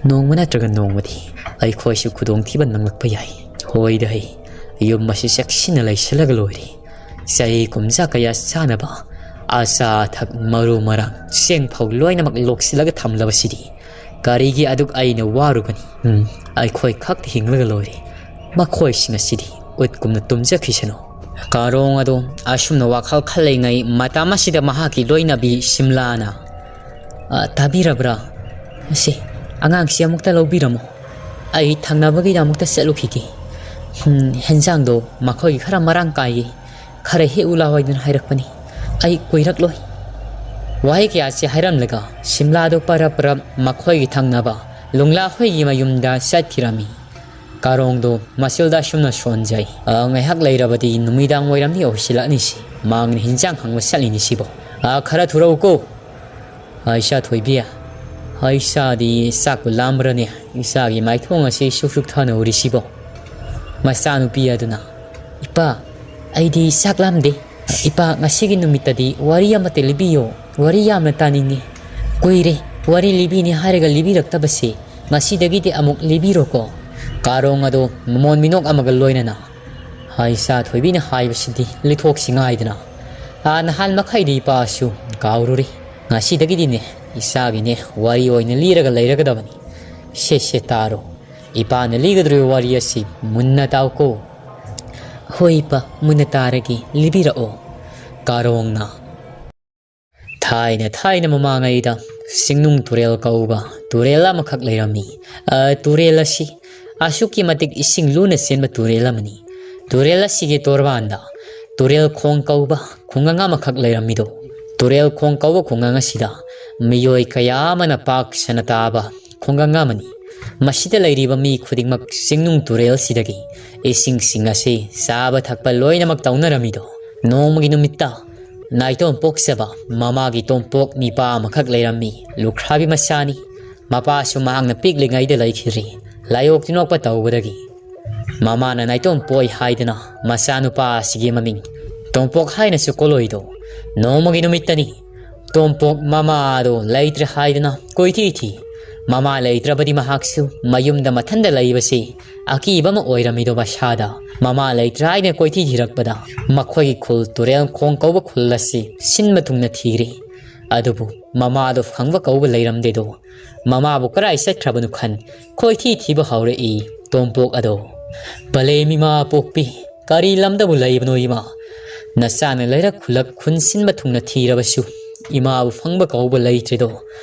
ꯅꯣꯡꯃ ꯅꯠꯇ꯭ꯔꯒ ꯅꯣꯡꯃꯗꯤ ꯑꯩꯈꯣꯏꯁꯨ ꯈꯨꯗꯣꯡꯊꯤꯕ ꯅꯪꯂꯛꯄ ꯌꯥꯏ꯫ ꯍꯣꯏꯗ ꯍꯩ, ꯌꯨꯝ ꯑꯁꯤ ꯆꯦꯛꯁꯤꯟꯅ ꯂꯩꯁꯤꯜꯂꯒ ꯂꯣꯏꯔꯦ꯫ ꯆꯍꯤ ꯀꯨꯝꯖꯥ ꯀꯌꯥ ꯆꯥꯅꯕ ꯑꯆꯥ ꯑꯊꯛ, ꯃꯔꯨ ꯃꯔꯥꯡ, ꯆꯦꯡ ꯐꯧ ꯂꯣꯏꯅꯃꯛ ꯂꯣꯛꯁꯤꯜꯂꯒ ꯊꯝꯂꯕꯁꯤꯗꯤ ꯀꯔꯤꯒꯤ ꯑꯗꯨꯛ ꯑꯩꯅ ꯋꯥꯔꯨꯒꯅꯤ? ꯎꯝ, ꯑꯩꯈꯣꯏ ꯈꯛꯇ ꯍꯤꯡꯂꯒ ꯂꯣꯏꯔꯦ꯫ ꯃꯈꯣꯏꯁꯤꯡ ꯑꯁꯤꯗꯤ ꯎꯠꯀꯨꯝꯅ ꯇꯨꯝꯖꯈꯤꯁꯅꯨ꯫ ꯀꯥꯔꯣꯡ ꯑꯗꯣ ꯑꯁꯨꯝꯅ ꯋꯥꯈꯜ ꯈꯜꯂꯤꯉꯩ ꯃꯇꯝ ꯑꯁꯤꯗ ꯃꯍꯥꯛꯀꯤ ꯂꯣꯏꯅꯕꯤ ꯁꯤꯝꯂꯥꯅ, "ꯑ, ꯇꯥꯕꯤꯔꯕ꯭ꯔꯥ? ꯑꯁꯤ, ꯑꯉꯥꯡꯁꯤ ꯑꯃꯨꯛꯇ ꯂꯧꯕꯤꯔꯝꯃꯣ꯫ ꯑꯩ ꯊꯪꯅꯕꯒꯤꯗ ꯑꯃꯨꯛꯇ ꯆꯠꯂꯨꯈꯤꯒꯦ꯫ ꯎꯝ, ꯍꯦꯟꯖꯥꯡꯗꯣ ꯃꯈꯣꯏꯒꯤ ꯈꯔ ꯃꯔꯥꯡ ꯀꯥꯏꯌꯦ꯫ ꯈꯔ ꯍꯦꯛꯎ ꯂꯥꯎ ꯍꯥꯏꯗꯨꯅ ꯍꯥꯏꯔꯛꯄꯅꯤ꯫ ꯑꯩ ꯀꯨꯏꯔꯛꯂꯣꯏ꯫" ꯋꯥꯍꯩ ꯀꯌꯥꯁꯤ ꯍꯥꯏꯔꯝꯂꯒ ꯁꯤꯝꯂꯥꯗꯨ ꯄꯔꯞ ꯄꯔꯞ ꯃꯈꯣꯏꯒꯤ ꯊꯪꯅꯕ ꯂꯨꯡꯂꯥ ꯍꯣꯏꯒꯤ ꯃꯌꯨꯝꯗ ꯆꯠꯈꯤꯔꯝꯃꯤ꯫ ꯀꯥꯔꯣꯡꯗꯣ ꯃꯆꯤꯜꯗ ꯑꯁꯨꯝꯅ ꯁꯣꯟꯖꯩ꯫ "ꯑ, ꯉꯥꯏꯍꯥꯛ ꯂꯩꯔꯕꯗꯤ ꯅꯨꯃꯤꯗꯥꯡ ꯋꯥꯏꯔꯝꯗꯤ ꯑꯣꯏꯁꯤꯜꯂꯛꯑꯅꯤ ꯁꯤ꯫ ꯃꯥꯡꯅ ꯍꯤꯟꯖꯥꯡ ꯍꯪꯕ ꯆꯠꯂꯤꯅꯤ ꯁꯤꯕꯣ꯫ ꯑ, ꯈꯔ ꯊꯨꯔꯛꯎꯀꯣ꯫ ꯑ, ꯏꯆꯥ ꯊꯣꯏꯕꯤ, ꯑ, ꯏꯆꯥꯗꯤ ꯆꯥꯛꯄꯨ ꯂꯥꯝꯕ꯭ꯔꯅꯦ? ꯏꯆꯥꯒꯤ ꯃꯥꯏꯊꯣꯡ ꯑꯁꯤ ꯁꯨꯛ ꯁꯨꯛ ꯊꯥꯅ ꯎꯔꯤꯁꯤꯕꯣ?" ꯃꯆꯥꯅꯨꯄꯤ ꯑꯗꯨꯅ, "ꯏꯄꯥ, ꯑꯩꯗꯤ ꯆꯥꯛ ꯂꯥꯝꯗꯦ꯫ ꯏꯄꯥ, ꯉꯁꯤꯒꯤ ꯅꯨꯃꯤꯠꯇꯗꯤ ꯋꯥꯔꯤ ꯑꯃꯇ ꯂꯤꯕꯤꯌꯣ꯫ ꯋꯥꯔꯤ ꯌꯥꯝꯅ ꯇꯥꯅꯤꯡꯉꯤ꯫ ꯀꯨꯏꯔꯦ ꯋꯥꯔꯤ ꯂꯤꯕꯤꯅꯤ ꯍꯥꯏꯔꯒ ꯂꯤꯕꯤꯔꯛꯇꯕꯁꯦ꯫ ꯉꯁꯤꯗꯒꯤꯗꯤ ꯑꯃꯨꯛ ꯂꯤꯕꯤꯔꯣꯀꯣ꯫" ꯀꯥꯔꯣꯡ ꯑꯗꯣ ꯃꯃꯣꯟ ꯃꯤꯅꯣꯛ ꯑꯃꯒ ꯂꯣꯏꯅꯅ, ꯍꯥꯏ, ꯏꯆꯥ ꯊꯣꯏꯕꯤꯅ ꯍꯥꯏꯕꯁꯤꯗꯤ ꯂꯤꯊꯣꯛꯁꯤ ꯉꯥꯏꯗꯅ꯫ ꯑꯥ, ꯅꯍꯥꯟ ꯃꯈꯩꯗꯤ ꯏꯄꯥꯁꯨ ꯀꯥꯎꯔꯨꯔꯦ꯫ ꯉꯁꯤꯗꯒꯤꯗꯤꯅꯦ, ꯏꯆꯥꯒꯤꯅꯦ ꯋꯥꯔꯤ ꯑꯣꯏꯅ ꯂꯤꯔꯒ ꯂꯩꯔꯒꯗꯕꯅꯤ꯫ ꯁꯦ, ꯁꯦ, ꯇꯥꯔꯣ꯫ ꯏꯄꯥꯅ ꯂꯤꯒꯗꯧꯔꯤꯕ ꯋꯥꯔꯤ ꯑꯁꯤ ꯃꯨꯟꯅ ꯇꯥꯎꯀꯣ꯫ ꯍꯣꯏ ꯏꯄꯥ, ꯃꯨꯟꯅ ꯇꯥꯔꯒꯦ, ꯂꯤꯕꯤꯔꯛꯑꯣ꯫ ꯀꯥꯔꯣꯡꯅ, ꯊꯥꯏꯅ ꯊꯥꯏꯅ ꯃꯃꯥꯡꯉꯩꯗ ꯆꯤꯡꯅꯨꯡ ꯇꯨꯔꯦꯜ ꯀꯧꯕ ꯇꯨꯔꯦꯜ ꯑꯃꯈꯛ ꯂꯩꯔꯝꯃꯤ꯫ ꯑ, ꯇꯨꯔꯦꯜ ꯑꯁꯤ ꯑꯁꯨꯛꯀꯤ ꯃꯇꯤꯛ ꯏꯁꯤꯡ ꯂꯨꯅ ꯆꯦꯟꯕ ꯇꯨꯔꯦꯜ ꯑꯃꯅꯤ꯫ ꯇꯨꯔꯦꯜ ꯑꯁꯤꯒꯤ ꯇꯣꯔꯕꯥꯟꯗ ꯇꯨꯔꯦꯜ ꯈꯣꯡ ꯀꯧꯕ ꯈꯨꯡꯒꯪ ꯑꯃꯈꯛ ꯂꯩꯔꯝꯃꯤꯗꯣ꯫ ꯇꯨꯔꯦꯜ ꯈꯣꯡ ꯀꯧꯕ ꯈꯨꯡꯒꯪ ꯑꯁꯤꯗ ꯃꯤꯑꯣꯏ ꯀꯌꯥ ꯑꯃꯅ ꯄꯥꯛ ꯁꯟꯅ ꯇꯥꯕ ꯈꯨꯡꯒꯪ ꯑꯃꯅꯤ꯫ ꯃꯁꯤꯗ ꯂꯩꯔꯤꯕ ꯃꯤ ꯈꯨꯗꯤꯡꯃꯛ ꯆꯤꯡꯅꯨꯡ ꯇꯨꯔꯦꯜꯁꯤꯗꯒꯤ ꯏꯁꯤꯡꯁꯤꯡ ꯑꯁꯤ ꯆꯥꯕ ꯊꯛꯄ ꯂꯣꯏꯅꯃꯛ ꯇꯧꯅꯔꯝꯃꯤꯗꯣ꯫ ꯅꯣꯡꯃꯒꯤ ꯅꯨꯃꯤꯠꯇ ꯅꯥꯏꯇꯣꯝ ꯄꯣꯛꯆꯕ ꯃꯃꯥꯒꯤ ꯇꯣꯝꯄꯣꯛ ꯅꯤꯄꯥ ꯑꯃꯈꯛ ꯂꯩꯔꯝꯃꯤ꯫ ꯂꯨꯈ꯭ꯔꯥꯕꯤ ꯃꯆꯥꯅꯤ꯫ ꯃꯄꯥꯁꯨ ꯃꯍꯥꯛꯅ ꯄꯤꯛꯂꯤꯉꯩꯗ ꯂꯩꯈꯤꯗ꯭ꯔꯤ꯫ ꯂꯥꯏꯑꯣꯛ ꯇꯤꯟꯑꯣꯛꯄ ꯇꯧꯕꯗꯒꯤ ꯃꯃꯥꯅ ꯅꯥꯏꯇꯣꯝ ꯄꯣꯛꯏ ꯍꯥꯏꯗꯨꯅ ꯃꯆꯥꯅꯨꯄꯥ ꯑꯁꯤꯒꯤ ꯃꯃꯤꯡ ꯇꯣꯝꯄꯣꯛ ꯍꯥꯏꯅꯁꯨ ꯀꯣꯂꯣꯏꯗꯣ꯫ ꯅꯣꯡꯃꯒꯤ ꯅꯨꯃꯤꯠꯇꯅꯤ꯫ ꯇꯣꯝꯄꯣꯛ ꯃꯃꯥꯗꯣ ꯂꯩꯇ꯭ꯔꯦ ꯍꯥꯏꯗꯨꯅ ꯀꯣꯏꯊꯤ ꯊꯤ꯫ ꯃꯃꯥ ꯂꯩꯇ꯭ꯔꯕꯗꯤ ꯃꯍꯥꯛꯁꯨ ꯃꯌꯨꯝꯗ ꯃꯊꯟꯇ ꯂꯩꯕꯁꯤ ꯑꯀꯤꯕ ꯑꯃ ꯑꯣꯏꯔꯝꯃꯤꯗꯣ ꯃꯁꯥꯗ꯫ ꯃꯃꯥ ꯂꯩꯇ꯭ꯔꯦ ꯍꯥꯏꯗꯨꯅ ꯀꯣꯏꯊꯤ ꯊꯤꯔꯛꯄꯗ ꯃꯈꯣꯏꯒꯤ ꯈꯨꯜ ꯇꯨꯔꯦꯜ ꯈꯣꯡ ꯀꯧꯕ ꯈꯨꯜ ꯑꯁꯤ ꯁꯤꯟꯕ ꯊꯨꯡꯅ ꯊꯤꯔꯦ꯫ ꯑꯗꯨꯕꯨ ꯃꯃꯥꯗꯣ ꯐꯪꯕ ꯀꯧꯕ ꯂꯩꯔꯝꯗꯦꯗꯣ꯫ ꯃꯃꯥꯕꯨ ꯀꯔꯥꯏ ꯆꯠꯈ꯭ꯔꯕꯅꯣ ꯈꯟ ꯀꯣꯏꯊꯤ ꯊꯤꯕ ꯍꯧꯔꯛꯏ ꯇꯣꯝꯄꯣꯛ ꯑꯗꯣ꯫ "ꯄꯂꯦꯝ ꯏꯃꯥ ꯄꯣꯛꯄꯤ, ꯀꯔꯤ ꯂꯝꯗꯕꯨ ꯂꯩꯕꯅꯣ ꯏꯃꯥ? ꯅꯆꯥꯅ ꯂꯩꯔꯛ ꯈꯨꯜꯂꯛ ꯈꯨꯟ ꯁꯤꯟꯕ ꯊꯨꯡꯅ ꯊꯤꯔꯕꯁꯨ ꯏꯃꯥꯕꯨ ꯐꯪꯕ ꯀꯧꯕ ꯂꯩꯇ꯭ꯔꯦꯗꯣ꯫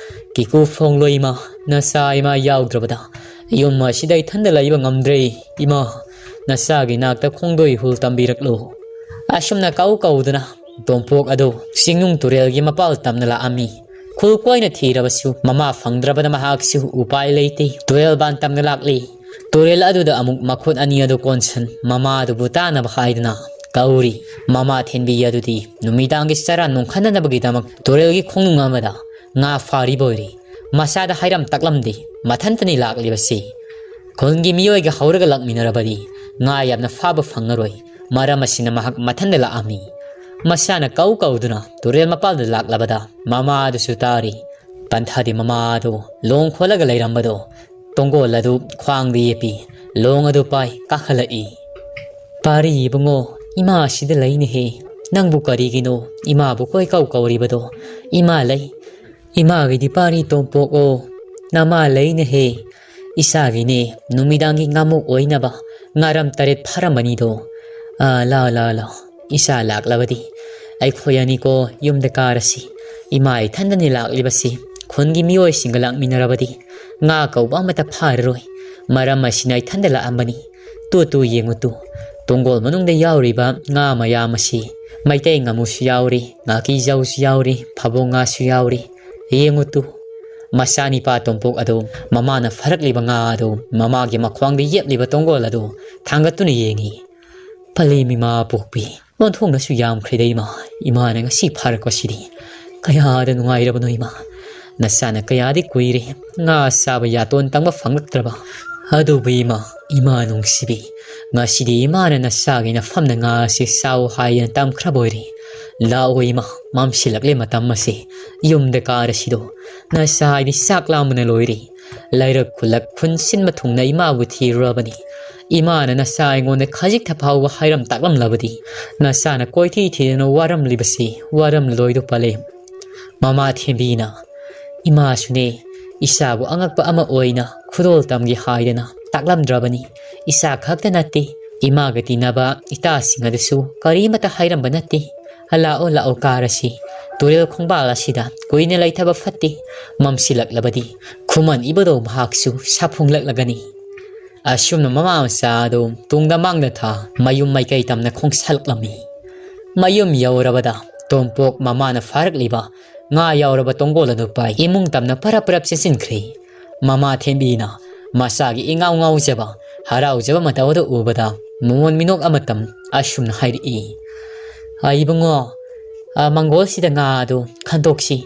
ꯀꯤꯀꯨ ꯐꯣꯡꯂꯣ ꯏꯃꯥ, ꯅꯆꯥ ꯏꯃꯥ ꯌꯥꯎꯗ꯭ꯔꯕꯗ ꯌꯨꯝ ꯑꯁꯤꯗ ꯏꯊꯟꯗ ꯂꯩꯕ ꯉꯝꯗ꯭ꯔꯦ ꯏꯃꯥ꯫ ꯅꯆꯥꯒꯤ ꯅꯥꯛꯇ ꯈꯣꯡꯗꯣꯏ ꯍꯨꯜ ꯇꯝꯕꯤꯔꯛꯂꯣ꯫" ꯑꯁꯨꯝꯅ ꯀꯧ ꯀꯧꯗꯨꯅ ꯇꯣꯝꯄꯣꯛ ꯑꯗꯨ ꯆꯤꯡꯅꯨꯡ ꯇꯨꯔꯦꯜꯒꯤ ꯃꯄꯥꯜ ꯇꯝꯅ ꯂꯥꯛꯑꯝꯃꯤ꯫ ꯈꯨꯜ ꯀꯣꯏꯅ ꯊꯤꯔꯕꯁꯨ ꯃꯃꯥ ꯐꯪꯗ꯭ꯔꯕꯗ ꯃꯍꯥꯛꯁꯨ ꯎꯄꯥꯏ ꯂꯩꯇꯦ꯫ ꯇꯨꯔꯦꯜ ꯕꯥꯟ ꯇꯝꯅ ꯂꯥꯛꯂꯤ꯫ ꯇꯨꯔꯦꯜ ꯑꯗꯨꯗ ꯑꯃꯨꯛ ꯃꯈꯨꯠ ꯑꯅꯤ ꯑꯗꯨ ꯀꯣꯟꯁꯟ ꯃꯃꯥ ꯑꯗꯨꯕꯨ ꯇꯥꯅꯕ ꯍꯥꯏꯗꯨꯅ ꯀꯧꯔꯤ꯫ ꯃꯃꯥ ꯊꯦꯝꯕꯤ ꯑꯗꯨꯗꯤ ꯅꯨꯃꯤꯗꯥꯡꯒꯤ ꯆꯔꯥ ꯅꯣꯡꯈꯠꯅꯅꯕꯒꯤꯗꯃꯛ ꯇꯨꯔꯦꯜꯒꯤ ꯈꯣꯡꯅꯨꯡ ꯑꯃꯗ ꯉꯥ ꯐꯥꯔꯤꯕ ꯑꯣꯏꯔꯤ꯫ ꯃꯁꯥꯗ ꯍꯥꯏꯔꯝ ꯇꯥꯛꯂꯝꯗꯦ꯫ ꯃꯊꯟꯇꯅꯤ ꯂꯥꯛꯂꯤꯕꯁꯤ꯫ ꯈꯨꯜꯒꯤ ꯃꯤꯑꯣꯏꯒ ꯍꯧꯔꯒ ꯂꯥꯛꯃꯤꯟꯅꯔꯕꯗꯤ ꯉꯥ ꯌꯥꯝꯅ ꯐꯥꯕ ꯐꯪꯉꯔꯣꯏ꯫ ꯃꯔꯝ ꯑꯁꯤꯅ ꯃꯍꯥꯛ ꯃꯊꯟꯗ ꯂꯥꯛꯑꯝꯃꯤ꯫ ꯃꯁꯥꯅ ꯀꯧ ꯀꯧꯗꯨꯅ ꯇꯨꯔꯦꯜ ꯃꯄꯥꯜꯗ ꯂꯥꯛꯂꯕꯗ ꯃꯃꯥ ꯑꯗꯨꯁꯨ ꯇꯥꯔꯤ꯫ ꯄꯟꯊꯥꯗꯤ ꯃꯃꯥ ꯑꯗꯨ ꯂꯣꯡ ꯈꯣꯠꯂꯒ ꯂꯩꯔꯝꯕꯗꯣ ꯇꯣꯡꯒꯣꯜ ꯑꯗꯨ ꯈ꯭ꯋꯥꯡꯗ ꯌꯦꯞꯄꯤ꯫ ꯂꯣꯡ ꯑꯗꯨ ꯄꯥꯏ ꯀꯥꯈꯠꯂꯛꯏ꯫ "ꯄꯥꯔꯤ ꯏꯕꯨꯡꯉꯣ, ꯏꯃꯥ ꯑꯁꯤꯗ ꯂꯩꯅꯦꯍꯦ꯫ ꯅꯪꯕꯨ ꯀꯔꯤꯒꯤꯅꯣ ꯏꯃꯥꯕꯨ ꯀꯣꯏ ꯀꯧ ꯀꯧꯔꯤꯕꯗꯣ?" "ꯏꯃꯥ ꯂꯩ, ꯏꯃꯥꯒꯤꯗꯤ ꯄꯥꯔꯤ ꯇꯣꯝꯄꯣꯛꯑꯣ, ꯅꯃꯥ ꯂꯩꯅꯦꯍꯦ꯫ ꯏꯆꯥꯒꯤꯅꯦ ꯅꯨꯃꯤꯗꯥꯡꯒꯤ ꯉꯥꯃꯨꯛ ꯑꯣꯏꯅꯕ ꯉꯥꯔꯝ ꯇꯔꯦꯠ ꯐꯥꯔꯝꯕꯅꯤꯗꯣ꯫ ꯑꯥ, ꯂꯥꯎ, ꯂꯥꯎ, ꯂꯥꯎ, ꯏꯆꯥ ꯂꯥꯛꯂꯕꯗꯤ ꯑꯩꯈꯣꯏ ꯑꯅꯤꯀꯣ ꯌꯨꯝꯗ ꯀꯥꯔꯁꯤ꯫ ꯏꯃꯥ ꯏꯊꯟꯗꯅꯤ ꯂꯥꯛꯂꯤꯕꯁꯤ꯫ ꯈꯨꯟꯒꯤ ꯃꯤꯑꯣꯏꯁꯤꯡꯒ ꯂꯥꯛꯃꯤꯟꯅꯔꯕꯗꯤ ꯉꯥ ꯀꯧꯕ ꯑꯃꯠꯇ ꯐꯥꯔꯔꯣꯏ꯫ ꯃꯔꯝ ꯑꯁꯤꯅ ꯏꯊꯟꯗ ꯂꯥꯛꯑꯝꯕꯅꯤ꯫ ꯇꯨ, ꯇꯨ, ꯌꯦꯡꯉꯨ ꯇꯨ, ꯇꯣꯡꯒꯣꯜ ꯃꯅꯨꯡꯗ ꯌꯥꯎꯔꯤꯕ ꯉꯥ ꯃꯌꯥꯝ ꯑꯁꯤ ꯃꯩꯇꯩ ꯉꯥꯃꯨꯁꯨ ꯌꯥꯎꯔꯤ, ꯉꯥꯀꯤꯖꯧꯁꯨ ꯌꯥꯎꯔꯤ, ꯐꯥꯕꯣꯡ ꯉꯥꯁꯨ ꯌꯥꯎꯔꯤ꯫ ꯌꯦꯡꯉꯨ ꯇꯨ, ꯃꯆꯥꯅꯤꯄꯥ ꯇꯣꯝꯄꯣꯛ ꯑꯗꯨ ꯃꯃꯥꯅ ꯐꯥꯔꯛꯂꯤꯕ ꯉꯥ ꯑꯗꯨ ꯃꯃꯥꯒꯤ ꯃꯈ꯭ꯋꯥꯡꯗ ꯌꯦꯞꯂꯤꯕ ꯇꯣꯡꯒꯣꯜ ꯑꯗꯨ ꯊꯥꯡꯒꯠꯇꯨꯅ ꯌꯦꯡꯉꯤ꯫ ꯐꯂꯦꯝ ꯏꯃꯥ ꯄꯣꯛꯄꯤ, ꯑꯣꯟꯊꯣꯛꯅꯁꯨ ꯌꯥꯝꯈ꯭ꯔꯦꯗ ꯏꯃꯥ꯫ ꯏꯃꯥꯅ ꯉꯁꯤ ꯐꯥꯔꯛꯄꯁꯤꯗꯤ ꯀꯌꯥꯗ ꯅꯨꯡꯉꯥꯏꯔꯕꯅꯣ ꯏꯃꯥ꯫ ꯅꯆꯥꯅ ꯀꯌꯥꯗꯤ ꯀꯨꯏꯔꯦ ꯉꯥ ꯆꯥꯕ ꯌꯥꯇꯣꯟ ꯇꯪꯕ ꯐꯪꯂꯛꯇ꯭ꯔꯕ꯫ ꯑꯗꯨꯕꯨ ꯏꯃꯥ, ꯏꯃꯥ ꯅꯨꯡꯁꯤꯕꯤ, ꯉꯁꯤꯗꯤ ꯏꯃꯥꯅ ꯅꯆꯥꯒꯤ ꯅꯐꯝꯗ ꯉꯥ ꯑꯁꯤ ꯆꯥꯎ ꯍꯥꯏꯗꯅ ꯇꯝꯈ꯭ꯔꯕ ꯑꯣꯏꯔꯦ꯫ ꯂꯥꯛꯑꯣ ꯏꯃꯥ, ꯃꯝꯁꯤꯜꯂꯛꯂꯦ ꯃꯇꯝ ꯑꯁꯤ꯫ ꯌꯨꯝꯗ ꯀꯥꯔꯁꯤꯗꯣ꯫ ꯅꯆꯥ ꯑꯩꯗꯤ ꯆꯥꯛ ꯂꯥꯝꯕꯅ ꯂꯣꯏꯔꯦ꯫ ꯂꯩꯔꯛ ꯈꯨꯜꯂꯛ ꯈꯨꯟ ꯁꯤꯟꯕ ꯊꯨꯡꯅ ꯏꯃꯥꯕꯨ ꯊꯤꯔꯨꯔꯕꯅꯤ꯫ ꯏꯃꯥꯅ ꯅꯆꯥ ꯑꯩꯉꯣꯟꯗ ꯈꯖꯤꯛꯇ ꯐꯥꯎꯕ ꯍꯥꯏꯔꯝ ꯇꯥꯛꯂꯝꯂꯕꯗꯤ ꯅꯆꯥꯅ ꯀꯣꯏꯊꯤ ꯊꯤꯗꯅ ꯋꯥꯔꯝꯂꯤꯕꯁꯤ ꯋꯥꯔꯝꯂꯣꯏꯗꯣ ꯄꯂꯦꯝ꯫ ꯃꯃꯥ ꯊꯦꯝꯕꯤꯅ, ꯏꯃꯥꯁꯨꯅꯦ, ꯏꯆꯥꯕꯨ ꯑꯉꯛꯄ ꯑꯃ ꯑꯣꯏꯅ ꯈꯨꯗꯣꯜ ꯇꯝꯒꯦ ꯍꯥꯏꯗꯅ ꯇꯥꯛꯂꯝꯗ꯭ꯔꯕꯅꯤ꯫ ꯏꯆꯥ ꯈꯛꯇ ꯅꯠꯇꯦ, ꯏꯃꯥꯒ ꯇꯤꯟꯅꯕ ꯏꯇꯥꯁꯤꯡ ꯑꯗꯨꯁꯨ ꯀꯔꯤꯃꯠꯇ ꯍꯥꯏꯔꯝꯕ ꯅꯠꯇꯦ꯫ "ꯂꯥꯛꯑꯣ, ꯂꯥꯛꯑꯣ, ꯀꯥꯔꯁꯤ꯫ ꯇꯨꯔꯦꯜ ꯈꯣꯡꯕꯥꯜ ꯑꯁꯤꯗ ꯀꯨꯏꯅ ꯂꯩꯊꯕ ꯐꯠꯇꯦ꯫ ꯃꯝꯁꯤꯜꯂꯛꯂꯕꯗꯤ ꯈꯨꯃꯟ ꯏꯕꯨꯙꯧ ꯃꯍꯥꯛꯁꯨ ꯁꯥꯐꯣꯡꯂꯛꯂꯒꯅꯤ"꯫ ꯑꯁꯨꯝꯅ ꯃꯃꯥ ꯃꯆꯥ ꯑꯗꯨ ꯇꯨꯡꯗ ꯃꯥꯡꯗ ꯊꯥ ꯃꯌꯨꯝ ꯃꯥꯏꯀꯩ ꯇꯝꯅ ꯈꯣꯡꯁꯥꯜꯂꯛꯂꯝꯃꯤ꯫ ꯃꯌꯨꯝ ꯌꯧꯔꯕꯗ ꯇꯣꯝꯄꯣꯛ ꯃꯃꯥꯅ ꯐꯥꯔꯛꯂꯤꯕ ꯉꯥ ꯌꯥꯎꯔꯕ ꯇꯣꯡꯒꯣꯜ ꯑꯗꯨ ꯄꯥꯏ ꯏꯃꯨꯡ ꯇꯝꯅ ꯄꯔꯞ ꯄꯔꯞ ꯆꯦꯟꯁꯤꯟꯈ꯭ꯔꯦ꯫ ꯃꯃꯥ ꯊꯦꯝꯕꯤꯅ ꯃꯆꯥꯒꯤ ꯏꯉꯥꯎ ꯉꯥꯎꯖꯕ, ꯍꯔꯥꯎꯖꯕ ꯃꯇꯧ ꯑꯗꯨ ꯎꯕꯗ ꯃꯣꯃꯣꯟ ꯃꯤꯅꯣꯛ ꯑꯃꯇꯝ ꯑꯁꯨꯝꯅ ꯍꯥꯏꯔꯛꯏ, "ꯑ, ꯏꯕꯨꯡꯉꯣ, ꯑ, ꯃꯪꯒꯣꯜꯁꯤꯗ ꯉꯥ ꯑꯗꯨ ꯈꯟꯗꯣꯛꯁꯤ꯫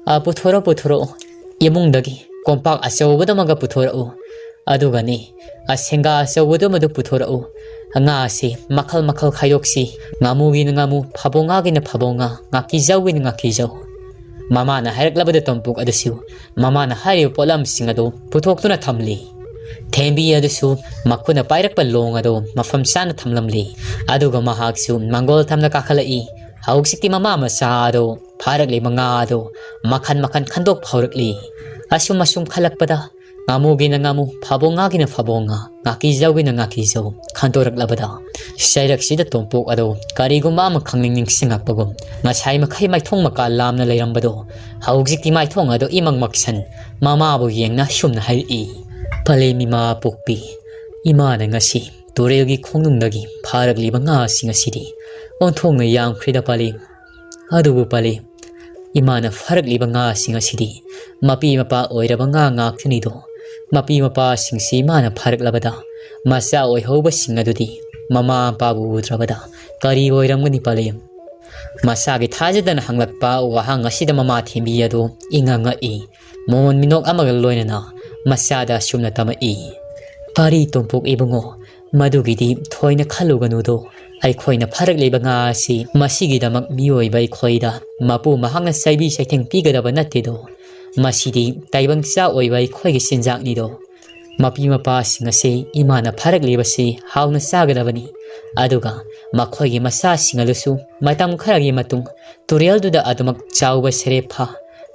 ꯑ, ꯄꯨꯊꯣꯔꯛꯎ, ꯄꯨꯊꯣꯔꯛꯎ꯫ ꯏꯃꯨꯡꯗꯒꯤ ꯀꯣꯝꯄꯥꯛ ꯑꯆꯧꯕꯗꯨꯃꯒ ꯄꯨꯊꯣꯔꯛꯎ꯫ ꯑꯗꯨꯒꯅꯤ, ꯑ, ꯁꯦꯡꯒꯥ ꯑꯆꯧꯕꯗꯨꯃꯗꯨ ꯄꯨꯊꯣꯔꯛꯎ꯫ ꯉꯥꯁꯤ ꯃꯈꯜ ꯃꯈꯜ ꯈꯥꯏꯗꯣꯛꯁꯤ꯫ ꯉꯥꯃꯨꯒꯤꯅ ꯉꯥꯃꯨ, ꯐꯥꯕꯣꯡ ꯉꯥꯒꯤꯅ ꯐꯥꯕꯣꯡ ꯉꯥ, ꯉꯥꯀꯤꯖꯧꯒꯤꯅ ꯉꯥꯀꯤꯖꯧ꯫" ꯃꯃꯥꯅ ꯍꯥꯏꯔꯛꯂꯕꯗ ꯇꯣꯝꯄꯣꯛ ꯑꯗꯨꯁꯨ ꯃꯃꯥꯅ ꯍꯥꯏꯔꯤꯕ ꯄꯣꯠꯂꯝꯁꯤꯡ ꯑꯗꯨ ꯄꯨꯊꯣꯛꯇꯨꯅ ꯊꯝꯂꯤ꯫ ꯊꯦꯝꯕꯤ ꯑꯗꯨꯁꯨ ꯃꯈꯨꯠꯅ ꯄꯥꯏꯔꯛꯄ ꯂꯣꯡ ꯑꯗꯨ ꯃꯐꯝ ꯆꯥꯅ ꯊꯝꯂꯝꯂꯤ꯫ ꯑꯗꯨꯒ ꯃꯍꯥꯛꯁꯨ ꯃꯪꯒꯣꯜ ꯊꯝꯅ ꯀꯥꯈꯠꯂꯛꯏ꯫ ꯍꯧꯖꯤꯛꯇꯤ ꯃꯃꯥ ꯃꯆꯥ ꯑꯗꯨ ꯐꯥꯔꯛꯂꯤꯕ ꯉꯥ ꯑꯗꯨ ꯃꯈꯟ ꯃꯈꯟ ꯈꯟꯗꯣꯛꯄ ꯍꯧꯔꯛꯂꯤ꯫ ꯑꯁꯨꯝ ꯑꯁꯨꯝ ꯈꯜꯂꯛꯄꯗ ꯉꯥꯃꯨꯒꯤꯅ ꯉꯥꯃꯨ, ꯐꯥꯕꯣꯡ ꯉꯥꯒꯤꯅ ꯐꯥꯕꯣꯡ ꯉꯥ, ꯉꯥꯀꯤꯖꯧꯒꯤꯅ ꯉꯥꯀꯤꯖꯧ ꯈꯟꯗꯣꯔꯛꯂꯕꯗ ꯁꯩꯔꯛꯁꯤꯗ ꯇꯣꯝꯄꯣꯛ ꯑꯗꯣ ꯀꯔꯤꯒꯨꯝꯕ ꯑꯃ ꯈꯪꯅꯤꯡ ꯅꯤꯡꯁꯤꯡꯉꯛꯄꯒꯨꯝ ꯉꯁꯥꯏ ꯃꯈꯩ ꯃꯥꯏꯊꯣꯡ ꯃꯀꯥ ꯂꯥꯝꯅ ꯂꯩꯔꯝꯕꯗꯣ ꯍꯧꯖꯤꯛꯇꯤ ꯃꯥꯏꯊꯣꯡ ꯑꯗꯣ ꯏꯃꯪ ꯃꯛꯁꯟ ꯃꯃꯥꯕꯨ ꯌꯦꯡꯅ ꯁꯨꯝꯅ ꯍꯥꯏꯔꯛꯏ, "ꯄꯂꯦꯝ ꯏꯃꯥ ꯄꯣꯛꯄꯤ, ꯏꯃꯥꯅ ꯉꯁꯤ ꯇꯨꯔꯦꯜꯒꯤ ꯈꯣꯡꯅꯨꯡꯗꯒꯤ ꯐꯥꯔꯛꯂꯤꯕ ꯉꯥꯁꯤꯡ ꯑꯁꯤꯗꯤ ꯑꯣꯟꯊꯣꯛꯅ ꯌꯥꯝꯈ꯭ꯔꯦꯗ ꯄꯂꯦꯝ꯫ ꯑꯗꯨꯕꯨ ꯄꯂꯦꯝ, ꯏꯃꯥꯅ ꯐꯥꯔꯛꯂꯤꯕ ꯉꯥꯁꯤꯡ ꯑꯁꯤꯗꯤ ꯃꯄꯤ ꯃꯄꯥ ꯑꯣꯏꯔꯕ ꯉꯥ ꯉꯥꯛꯇꯅꯤꯗꯣ꯫ ꯃꯄꯤ ꯃꯄꯥꯁꯤꯡꯁꯤ ꯏꯃꯥꯅ ꯐꯥꯔꯛꯂꯕꯗ ꯃꯆꯥ ꯑꯣꯏꯍꯧꯕꯁꯤꯡ ꯑꯗꯨꯗꯤ ꯃꯃꯥ ꯃꯄꯥꯕꯨ ꯎꯗ꯭ꯔꯕꯗ ꯀꯔꯤ ꯑꯣꯏꯔꯝꯒꯅꯤ ꯄꯂꯦꯝ?" ꯃꯁꯥꯒꯤ ꯊꯥꯖꯗꯅ ꯍꯪꯂꯛꯄ ꯋꯥꯍꯪ ꯑꯁꯤꯗ ꯃꯃꯥ ꯊꯦꯝꯕꯤ ꯑꯗꯨ ꯏꯉꯛ ꯉꯛꯏ꯫ ꯃꯣꯃꯣꯟ ꯃꯤꯅꯣꯛ ꯑꯃꯒ ꯂꯣꯏꯅꯅ ꯃꯆꯥꯗ ꯑꯁꯨꯝꯅ ꯇꯝꯃꯛꯏ, "ꯀꯔꯤ ꯇꯣꯝꯄꯣꯛ ꯏꯕꯨꯡꯉꯣ, ꯃꯗꯨꯒꯤꯗꯤ ꯊꯣꯏꯅ ꯈꯜꯂꯨꯒꯅꯨꯗꯣ꯫ ꯑꯩꯈꯣꯏꯅ ꯐꯥꯔꯛꯂꯤꯕ ꯉꯥ ꯑꯁꯤ ꯃꯁꯤꯒꯤꯗꯃꯛ ꯃꯤꯑꯣꯏꯕ ꯑꯩꯈꯣꯏꯗ ꯃꯄꯨ ꯃꯍꯥꯛꯅ ꯆꯩꯕꯤ ꯆꯩꯊꯦꯡ ꯄꯤꯒꯗꯕ ꯅꯠꯇꯦꯗꯣ꯫ ꯃꯁꯤꯗꯤ ꯇꯥꯏꯕꯪ ꯆꯥ ꯑꯣꯏꯕ ꯑꯩꯈꯣꯏꯒꯤ ꯆꯤꯟꯖꯥꯛꯅꯤꯗꯣ꯫ ꯃꯄꯤ ꯃꯄꯥꯁꯤꯡ ꯑꯁꯤ ꯏꯃꯥꯅ ꯐꯥꯔꯛꯂꯤꯕꯁꯤ ꯍꯥꯎꯅ ꯆꯥꯒꯗꯕꯅꯤ꯫ ꯑꯗꯨꯒ ꯃꯈꯣꯏꯒꯤ ꯃꯆꯥꯁꯤꯡ ꯑꯗꯨꯁꯨ ꯃꯇꯝ ꯈꯔꯒꯤ ꯃꯇꯨꯡ ꯇꯨꯔꯦꯜꯗꯨꯗ ꯑꯗꯨꯃꯛ ꯆꯥꯎꯕ ꯁꯦꯔꯦꯞꯐꯥ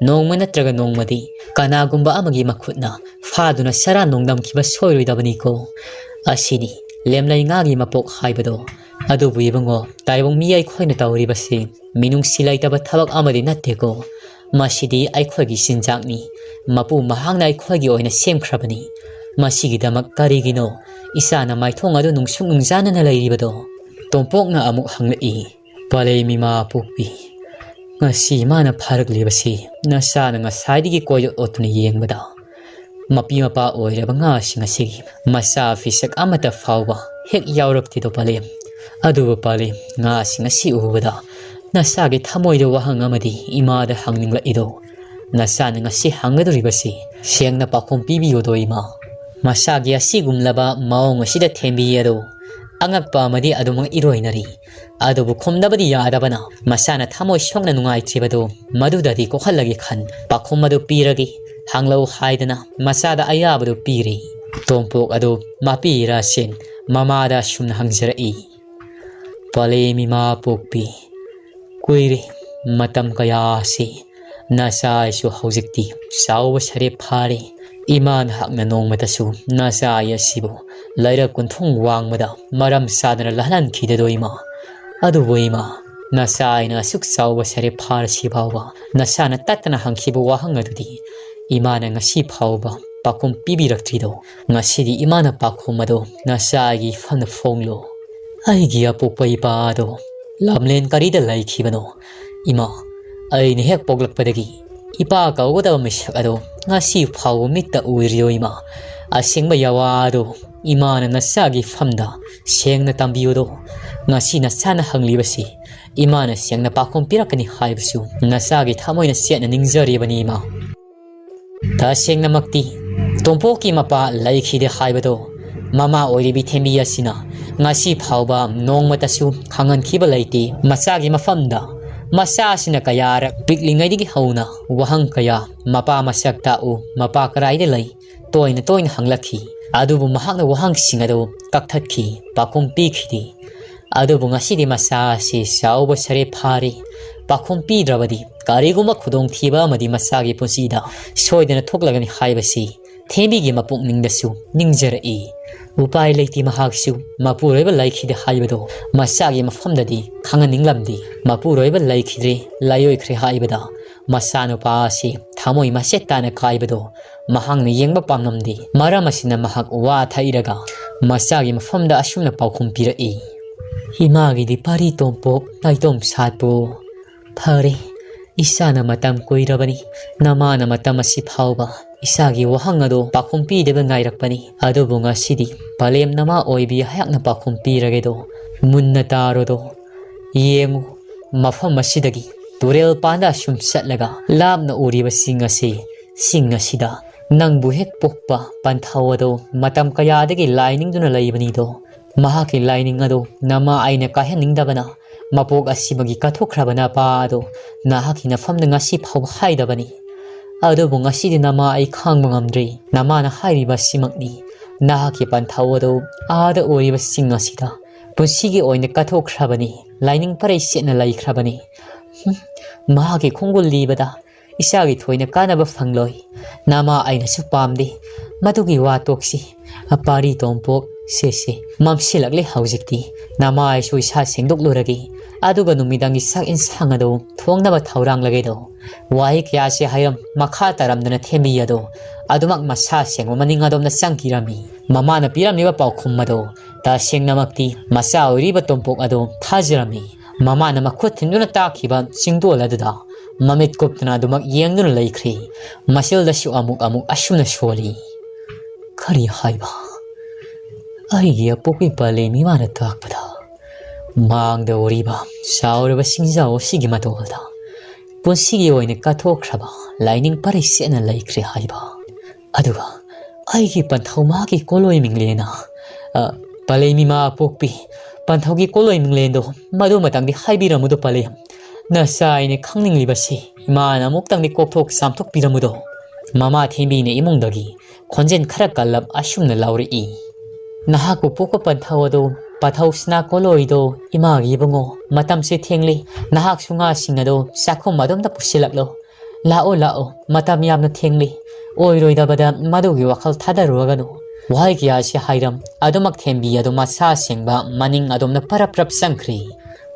ꯅꯣꯡꯃ ꯅꯠꯇ꯭ꯔꯒ ꯅꯣꯡꯃꯗꯤ ꯀꯅꯥꯒꯨꯝꯕ ꯑꯃꯒꯤ ꯃꯈꯨꯠꯅ ꯐꯥꯗꯨꯅ ꯁꯔꯥ ꯅꯣꯡꯗꯝꯈꯤꯕ ꯁꯣꯏꯔꯣꯏꯗꯕꯅꯤꯀꯣ꯫ ꯑꯁꯤꯅꯤ ꯂꯦꯝꯂꯩ ꯉꯥꯒꯤ ꯃꯄꯣꯛ ꯍꯥꯏꯕꯗꯣ꯫ ꯑꯗꯨꯕꯨ ꯏꯕꯨꯡꯉꯣ, ꯇꯥꯏꯕꯪ ꯃꯤ ꯑꯩꯈꯣꯏꯅ ꯇꯧꯔꯤꯕꯁꯤ ꯃꯤꯅꯨꯡꯁꯤ ꯂꯩꯇꯕ ꯊꯕꯛ ꯑꯃꯗꯤ ꯅꯠꯇꯦꯀꯣ꯫ ꯃꯁꯤꯗꯤ ꯑꯩꯈꯣꯏꯒꯤ ꯆꯤꯟꯖꯥꯛꯅꯤ꯫ ꯃꯄꯨ ꯃꯍꯥꯛꯅ ꯑꯩꯈꯣꯏꯒꯤ ꯑꯣꯏꯅ ꯁꯦꯝꯈ꯭ꯔꯕꯅꯤ꯫ ꯃꯁꯤꯒꯤꯗꯃꯛ ꯀꯔꯤꯒꯤꯅꯣ ꯏꯆꯥꯅ ꯃꯥꯏꯊꯣꯡ ꯑꯗꯨ ꯅꯨꯡꯁꯨꯛ ꯅꯨꯡꯖꯥꯅꯅ ꯂꯩꯔꯤꯕꯗꯣ?" ꯇꯣꯝꯄꯣꯛꯅ ꯑꯃꯨꯛ ꯍꯪꯂꯛꯏ, "ꯄꯂꯦꯝ ꯏꯃꯥ ꯄꯣꯛꯄꯤ, ꯉꯁꯤ ꯏꯃꯥꯅ ꯐꯥꯔꯛꯂꯤꯕꯁꯤ ꯅꯆꯥꯅ ꯉꯁꯥꯏꯗꯒꯤ ꯀꯣꯏ ꯑꯣꯠꯇꯨꯅ ꯌꯦꯡꯕꯗ ꯃꯄꯤ ꯃꯄꯥ ꯑꯣꯏꯔꯕ ꯉꯥꯁꯤꯡ ꯑꯁꯤꯒꯤ ꯃꯆꯥ ꯐꯤꯁꯛ ꯑꯃꯠꯇ ꯐꯥꯎꯕ ꯍꯦꯛ ꯌꯥꯎꯔꯛꯇꯦꯗꯣ ꯄꯂꯦꯝ꯫ ꯑꯗꯨꯕꯨ ꯄꯂꯦꯝ, ꯉꯥꯁꯤꯡ ꯑꯁꯤ ꯎꯕꯗ ꯅꯆꯥꯒꯤ ꯊꯃꯣꯏꯗ ꯋꯥꯍꯪ ꯑꯃꯗꯤ ꯏꯃꯥꯗ ꯍꯪꯅꯤꯡꯂꯛꯏꯗꯣ꯫ ꯅꯆꯥꯅ ꯉꯁꯤ ꯍꯪꯒꯗꯧꯔꯤꯕꯁꯤ ꯁꯦꯡꯅ ꯄꯥꯎꯈꯨꯝ ꯄꯤꯕꯤꯌꯨꯗꯣ ꯏꯃꯥ꯫ ꯃꯆꯥꯒꯤ ꯑꯁꯤꯒꯨꯝꯂꯕ ꯃꯑꯣꯡ ꯑꯁꯤꯗ ꯊꯦꯝꯕꯤ ꯑꯗꯣ ꯑꯉꯛꯄ ꯑꯃꯗꯤ ꯑꯗꯨꯃꯛ ꯏꯔꯣꯏꯅꯔꯤ꯫ ꯑꯗꯨꯕꯨ ꯈꯨꯝꯗꯕꯗꯤ ꯌꯥꯗꯕꯅ ꯃꯆꯥꯅ ꯊꯃꯣꯏ ꯁꯣꯛꯅ ꯅꯨꯡꯉꯥꯏꯇ꯭ꯔꯤꯕꯗꯨ ꯃꯗꯨꯗꯗꯤ ꯀꯣꯛꯍꯜꯂꯒꯦ ꯈꯟ ꯄꯥꯎꯈꯨꯝ ꯑꯗꯨ ꯄꯤꯔꯒꯦ, ꯍꯪꯂꯛꯎ ꯍꯥꯏꯗꯅ ꯃꯆꯥꯗ ꯑꯌꯥꯕꯗꯨ ꯄꯤꯔꯤ꯫ ꯇꯣꯝꯄꯣꯛ ꯑꯗꯨ ꯃꯄꯤ ꯏꯔꯥꯁꯦꯟ ꯃꯃꯥꯗ ꯑꯁꯨꯝꯅ ꯍꯪꯖꯔꯛꯏ, ꯄꯂꯦꯝ ꯏꯃꯥ ꯄꯣꯛꯄꯤ, ꯀꯨꯏꯔꯦ, ꯃꯇꯝ ꯀꯌꯥꯁꯤ ꯅꯆꯥ ꯑꯩꯁꯨ ꯍꯧꯖꯤꯛꯇꯤ ꯆꯥꯎꯕ ꯁꯔꯦꯞ ꯐꯥꯔꯦ꯫ ꯏꯃꯥ ꯅꯍꯥꯛꯅ ꯅꯣꯡꯃꯇꯁꯨ ꯅꯆꯥ ꯑꯩ ꯑꯁꯤꯕꯨ ꯂꯩꯔꯛ ꯀꯨꯟꯊꯣꯡ ꯋꯥꯡꯃꯗ ꯃꯔꯝ ꯆꯥꯗꯅ ꯂꯥꯜꯍꯟꯈꯤꯗꯗꯣ ꯏꯃꯥ꯫ ꯑꯗꯨꯕꯨ ꯏꯃꯥ, ꯅꯆꯥ ꯑꯩꯅ ꯑꯁꯨꯛ ꯆꯥꯎꯕ ꯁꯔꯦꯞ ꯐꯥꯔꯁꯤ ꯐꯥꯎꯕ ꯅꯆꯥꯅ ꯇꯠꯇꯅ ꯍꯪꯈꯤꯕ ꯋꯥꯍꯪ ꯑꯗꯨꯗꯤ ꯏꯃꯥꯅ ꯉꯁꯤ ꯐꯥꯎꯕ ꯄꯥꯎꯈꯨꯝ ꯄꯤꯕꯤꯔꯛꯇ꯭ꯔꯤꯗꯣ꯫ ꯉꯁꯤꯗꯤ ꯏꯃꯥꯅ ꯄꯥꯎꯈꯨꯝ ꯑꯗꯣ ꯅꯆꯥ ꯑꯩꯒꯤ ꯏꯐꯝꯗ ꯐꯣꯡꯂꯣ꯫ ꯑꯩꯒꯤ ꯑꯄꯣꯛꯄ ꯏꯄꯥ ꯑꯗꯣ ꯂꯝꯂꯦꯟ ꯀꯔꯤꯗ ꯂꯩꯈꯤꯕꯅꯣ? ꯏꯃꯥ, ꯑꯩꯅ ꯍꯦꯛ ꯄꯣꯛꯂꯛꯄꯗꯒꯤ ꯏꯄꯥ ꯀꯧꯒꯗꯕ ꯃꯤꯁꯛ ꯑꯗꯣ ꯉꯁꯤ ꯐꯥꯎꯕ ꯃꯤꯠꯇ ꯎꯗ꯭ꯔꯤꯌꯣ ꯏꯃꯥ꯫ ꯑꯁꯦꯡꯕ ꯌꯥꯋꯥ ꯑꯗꯣ ꯏꯃꯥꯅ ꯅꯆꯥꯒꯤ ꯐꯝꯗ ꯁꯦꯡꯅ ꯇꯝꯕꯤꯌꯨꯗꯣ꯫ ꯉꯁꯤ ꯅꯆꯥꯅ ꯍꯪꯂꯤꯕꯁꯤ ꯏꯃꯥꯅ ꯁꯦꯡꯅ ꯄꯥꯎꯈꯨꯝ ꯄꯤꯔꯛꯀꯅꯤ ꯍꯥꯏꯕꯁꯨ ꯅꯆꯥꯒꯤ ꯊꯃꯣꯏꯅ ꯆꯦꯠꯅ ꯅꯤꯡꯖꯔꯤꯕꯅꯤ ꯏꯃꯥ꯫ ꯇꯁꯦꯡꯅꯃꯛꯇꯤ ꯇꯣꯝꯄꯣꯛꯀꯤ ꯃꯄꯥ ꯂꯩꯈꯤꯗꯦ ꯍꯥꯏꯕꯗꯣ ꯃꯃꯥ ꯑꯣꯏꯔꯤꯕꯤ ꯊꯦꯝꯕꯤ ꯑꯁꯤꯅ ꯉꯁꯤ ꯐꯥꯎꯕ ꯅꯣꯡꯃꯇꯁꯨ ꯈꯪꯍꯟꯈꯤꯕ ꯂꯩꯇꯦ꯫ ꯃꯆꯥꯒꯤ ꯃꯐꯝꯗ ꯃꯆꯥ ꯑꯁꯤꯅ ꯀꯌꯥꯔꯛ ꯄꯤꯛꯂꯤꯉꯩꯗꯒꯤ ꯍꯧꯅ ꯋꯥꯍꯪ ꯀꯌꯥ, "ꯃꯄꯥ ꯃꯁꯛ ꯇꯥꯛꯎ, ꯃꯄꯥ ꯀꯗꯥꯏꯗ ꯂꯩ?" ꯇꯣꯏꯅ ꯇꯣꯏꯅ ꯍꯪꯂꯛꯈꯤ꯫ ꯑꯗꯨꯕꯨ ꯃꯍꯥꯛꯅ ꯋꯥꯍꯪꯁꯤꯡ ꯑꯗꯨ ꯀꯛꯊꯠꯈꯤ, ꯄꯥꯎꯈꯨꯝ ꯄꯤꯈꯤꯗꯦ꯫ ꯑꯗꯨꯕꯨ ꯉꯁꯤꯗꯤ ꯃꯆꯥ ꯑꯁꯤ ꯆꯥꯎꯕ ꯁꯔꯦꯞ ꯐꯥꯔꯦ꯫ ꯄꯥꯎꯈꯨꯝ ꯄꯤꯗ꯭ꯔꯕꯗꯤ ꯀꯔꯤꯒꯨꯝꯕ ꯈꯨꯗꯣꯡꯊꯤꯕ ꯑꯃꯗꯤ ꯃꯆꯥꯒꯤ ꯄꯨꯟꯁꯤꯗ ꯁꯣꯏꯗꯅ ꯊꯣꯛꯂꯒꯅꯤ ꯍꯥꯏꯕꯁꯤ ꯊꯦꯝꯕꯤꯒꯤ ꯃꯄꯨꯛꯅꯤꯡꯗꯁꯨ ꯅꯤꯡꯖꯔꯛꯏ꯫ ꯎꯄꯥꯏ ꯂꯩꯇꯦ, ꯃꯍꯥꯛꯁꯨ ꯃꯄꯨꯔꯣꯏꯕ ꯂꯩꯈꯤꯗꯦ ꯍꯥꯏꯕꯗꯣ ꯃꯆꯥꯒꯤ ꯃꯐꯝꯗꯗꯤ ꯈꯪꯍꯟꯅꯤꯡꯂꯝꯗꯦ꯫ ꯃꯄꯨꯔꯣꯏꯕ ꯂꯩꯈꯤꯗ꯭ꯔꯦ, ꯂꯥꯏꯑꯣꯏꯈ꯭ꯔꯦ ꯍꯥꯏꯕꯗ ꯃꯆꯥꯅꯨꯄꯥ ꯑꯁꯤ ꯊꯃꯣꯏ ꯃꯆꯦꯠ ꯇꯥꯅ ꯀꯥꯏꯕꯗꯣ ꯃꯍꯥꯛꯅ ꯌꯦꯡꯕ ꯄꯥꯝꯂꯝꯗꯦ꯫ ꯃꯔꯝ ꯑꯁꯤꯅ ꯃꯍꯥꯛ ꯋꯥ ꯊꯛꯏꯔꯒ ꯃꯆꯥꯒꯤ ꯃꯐꯝꯗ ꯑꯁꯨꯝꯅ ꯄꯥꯎꯈꯨꯝ ꯄꯤꯔꯛꯏ, "ꯏꯃꯥꯒꯤꯗꯤ ꯄꯥꯔꯤ ꯇꯣꯝꯄꯣꯛ ꯅꯥꯏꯇꯣꯝ ꯁꯥꯠꯄꯨ꯫ ꯐꯔꯦ, ꯏꯆꯥꯅ ꯃꯇꯝ ꯀꯨꯏꯔꯕꯅꯤ ꯅꯃꯥꯅ ꯃꯇꯝ ꯑꯁꯤ ꯐꯥꯎꯕ ꯏꯁꯥꯒꯤ ꯋꯥꯍꯪ ꯑꯗꯣ ꯄꯥꯎꯈꯨꯝ ꯄꯤꯗꯕ ꯉꯥꯏꯔꯛꯄꯅꯤ꯫ ꯑꯗꯨꯕꯨ ꯉꯁꯤꯗꯤ ꯄꯂꯦꯝ ꯅꯃꯥ ꯑꯣꯏꯕꯤ ꯑꯩꯍꯥꯛꯅ ꯄꯥꯎꯈꯨꯝ ꯄꯤꯔꯒꯦꯗꯣ꯫ ꯃꯨꯟꯅ ꯇꯥꯔꯣꯗꯣ꯫ ꯌꯦꯡꯉꯨ, ꯃꯐꯝ ꯑꯁꯤꯗꯒꯤ ꯇꯨꯔꯦꯜ ꯄꯥꯟꯗ ꯑꯁꯨꯝ ꯆꯠꯂꯒ ꯂꯥꯞꯅ ꯎꯔꯤꯕ ꯆꯤꯡ ꯑꯁꯤ, ꯆꯤꯡ ꯑꯁꯤꯗ ꯅꯪꯕꯨ ꯍꯦꯛ ꯄꯣꯛꯄ ꯄꯟꯊꯧ ꯑꯗꯣ ꯃꯇꯝ ꯀꯌꯥꯗꯒꯤ ꯂꯥꯏ ꯅꯤꯡꯗꯨꯅ ꯂꯩꯕꯅꯤꯗꯣ꯫ ꯃꯍꯥꯛꯀꯤ ꯂꯥꯏꯅꯤꯡ ꯑꯗꯣ ꯅꯃꯥ ꯑꯩꯅ ꯀꯥꯏꯍꯟꯅꯤꯡꯗꯕꯅ ꯃꯄꯣꯛ ꯑꯁꯤꯃꯒꯤ ꯀꯠꯊꯣꯛꯈ꯭ꯔꯕ ꯅꯄꯥ ꯑꯗꯣ ꯅꯍꯥꯛꯀꯤ ꯅꯐꯝꯗ ꯉꯁꯤ ꯐꯥꯎꯕ ꯍꯥꯏꯗꯕꯅꯤ꯫ ꯑꯗꯨꯕꯨ ꯉꯁꯤꯗꯤ ꯅꯃꯥ ꯑꯩ ꯈꯥꯡꯕ ꯉꯝꯗ꯭ꯔꯦ꯫ ꯅꯃꯥꯅ ꯍꯥꯏꯔꯤꯕ ꯑꯁꯤꯃꯛꯅꯤ꯫ ꯅꯍꯥꯛꯀꯤ ꯄꯟꯊꯧ ꯑꯗꯣ ꯑꯥꯗ ꯎꯔꯤꯕ ꯆꯤꯡ ꯑꯁꯤꯗ ꯄꯨꯟꯁꯤꯒꯤ ꯑꯣꯏꯅ ꯀꯠꯊꯣꯛꯈ꯭ꯔꯕꯅꯤ꯫ ꯂꯥꯏꯅꯤꯡ ꯄꯔꯩ ꯆꯦꯠꯅ ꯂꯩꯈ꯭ꯔꯕꯅꯤ꯫ ꯍꯨꯝ, ꯃꯍꯥꯛꯀꯤ ꯈꯣꯡꯒꯨꯜ ꯂꯤꯕꯗ ꯏꯆꯥꯒꯤ ꯊꯣꯏꯅ ꯀꯥꯟꯅꯕ ꯐꯪꯂꯣꯏ꯫ ꯅꯃꯥ ꯑꯩꯅꯁꯨ ꯄꯥꯝꯗꯦ꯫ ꯃꯗꯨꯒꯤ ꯋꯥ ꯇꯣꯛꯁꯤ꯫ ꯄꯥꯔꯤ ꯇꯣꯝꯄꯣꯛ, ꯁꯦ, ꯁꯦ, ꯃꯝꯁꯤꯜꯂꯛꯂꯦ ꯍꯧꯖꯤꯛꯇꯤ꯫ ꯅꯃꯥ ꯑꯩꯁꯨ ꯏꯁꯥ ꯁꯦꯡꯗꯣꯛꯂꯨꯔꯒꯦ꯫ ꯑꯗꯨꯒ ꯅꯨꯃꯤꯗꯥꯡꯒꯤ ꯆꯥꯛ ꯏꯟꯁꯥꯡ ꯑꯗꯨ ꯊꯣꯡꯅꯕ ꯊꯧꯔꯥꯡꯂꯒꯦꯗꯣ꯫ ꯋꯥꯍꯩ ꯀꯌꯥꯁꯦ ꯍꯥꯏꯔꯝ ꯃꯈꯥ ꯇꯥꯔꯝꯗꯅ ꯊꯦꯝꯕꯤ ꯑꯗꯣ ꯑꯗꯨꯃꯛ ꯃꯁꯥ ꯁꯦꯡꯕ ꯃꯅꯤꯡ ꯑꯗꯣꯝꯗ ꯆꯪꯈꯤꯔꯝꯃꯤ꯫ ꯃꯃꯥꯅ ꯄꯤꯔꯝꯂꯤꯕ ꯄꯥꯎꯈꯨꯝ ꯑꯗꯣ ꯇꯁꯦꯡꯅꯃꯛꯇꯤ ꯃꯆꯥ ꯑꯣꯏꯔꯤꯕ ꯇꯣꯝꯄꯣꯛ ꯑꯗꯣ ꯊꯥꯖꯔꯝꯃꯤ꯫ ꯃꯃꯥꯅ ꯃꯈꯨꯠ ꯊꯤꯟꯗꯨꯅ ꯇꯥꯛꯈꯤꯕ ꯆꯤꯡꯗꯣꯜ ꯑꯗꯨꯗ ꯃꯃꯤꯠ ꯀꯨꯞꯇꯅ ꯑꯗꯨꯃꯛ ꯌꯦꯡꯗꯨꯅ ꯂꯩꯈ꯭ꯔꯤ꯫ ꯃꯆꯤꯜꯗꯁꯨ ꯑꯃꯨꯛ ꯑꯃꯨꯛ ꯑꯁꯨꯝꯅ ꯁꯣꯜꯂꯤ꯫ ꯀꯔꯤ ꯍꯥꯏꯕ? ꯑꯩꯒꯤ ꯑꯄꯣꯛꯄꯤ ꯄꯂꯦꯝ ꯏꯃꯥꯅ ꯇꯥꯛꯄꯗ ꯃꯥꯡꯗ ꯎꯔꯤꯕ ꯆꯥꯎꯔꯕ ꯆꯤꯡꯖꯥꯎ ꯑꯁꯤꯒꯤ ꯃꯇꯣꯜꯗ ꯄꯨꯟꯁꯤꯒꯤ ꯑꯣꯏꯅ ꯀꯠꯊꯣꯛꯈ꯭ꯔꯕ ꯂꯥꯏꯅꯤꯡ ꯄꯔꯩ ꯆꯦꯠꯅ ꯂꯩꯈ꯭ꯔꯦ ꯍꯥꯏꯕ꯫ ꯑꯗꯨꯒ ꯑꯩꯒꯤ ꯄꯟꯊꯧ ꯃꯍꯥꯛꯀꯤ ꯀꯣꯂꯣꯏ ꯃꯤꯡꯂꯦꯟꯅ, ꯑ, ꯄꯂꯦꯝ ꯏꯃꯥ ꯄꯣꯛꯄꯤ, ꯄꯟꯊꯧꯒꯤ ꯀꯣꯂꯣꯏ ꯃꯤꯡꯂꯦꯟꯗꯣ ꯃꯗꯨꯃꯇꯪꯗꯤ ꯍꯥꯏꯕꯤꯔꯝꯃꯨꯗꯣ ꯄꯂꯦꯝ꯫ ꯅꯆꯥ ꯑꯩꯅ ꯈꯪꯅꯤꯡꯂꯤꯕꯁꯤ ꯏꯃꯥꯅ ꯑꯃꯨꯛꯇꯪꯗꯤ ꯀꯣꯛꯊꯣꯛ ꯆꯥꯝꯊꯣꯛꯄꯤꯔꯝꯃꯨꯗꯣ꯫ ꯃꯃꯥ ꯊꯦꯝꯕꯤꯅ ꯏꯃꯨꯡꯗꯒꯤ ꯈꯣꯟꯖꯦꯜ ꯈꯔ ꯀꯜꯂꯞ ꯑꯁꯨꯝꯅ ꯂꯥꯎꯔꯛꯏ꯫ ꯅꯍꯥꯛꯄꯨ ꯄꯣꯛꯄ ꯄꯟꯊꯧ ꯑꯗꯣ, ꯄꯟꯊꯧ ꯁꯅꯥ ꯀꯣꯂꯣꯏꯗꯣ ꯏꯃꯥꯒꯤ ꯏꯕꯨꯡꯉꯣ, ꯃꯇꯝꯁꯦ ꯊꯦꯡꯂꯦ꯫ ꯅꯍꯥꯛꯁꯨ ꯉꯥꯁꯤꯡ ꯑꯗꯣ ꯆꯥꯛꯈꯨꯝ ꯑꯗꯣꯝꯗ ꯄꯨꯁꯤꯜꯂꯛꯂꯣ꯫ ꯂꯥꯛꯑꯣ, ꯂꯥꯛꯑꯣ, ꯃꯇꯝ ꯌꯥꯝꯅ ꯊꯦꯡꯂꯤ꯫ ꯑꯣꯏꯔꯣꯏꯗꯕꯗ ꯃꯗꯨꯒꯤ ꯋꯥꯈꯜ ꯊꯥꯗꯔꯨꯔꯒꯅꯨ꯫ ꯋꯥꯍꯩ ꯀꯌꯥꯁꯤ ꯍꯥꯏꯔꯝ ꯑꯗꯨꯃꯛ ꯊꯦꯝꯕꯤ ꯑꯗꯨ ꯃꯁꯥ ꯁꯦꯡꯕ ꯃꯅꯤꯡ ꯑꯗꯣꯝꯗ ꯄꯔꯞ ꯄꯔꯞ ꯆꯪꯈ꯭ꯔꯤ꯫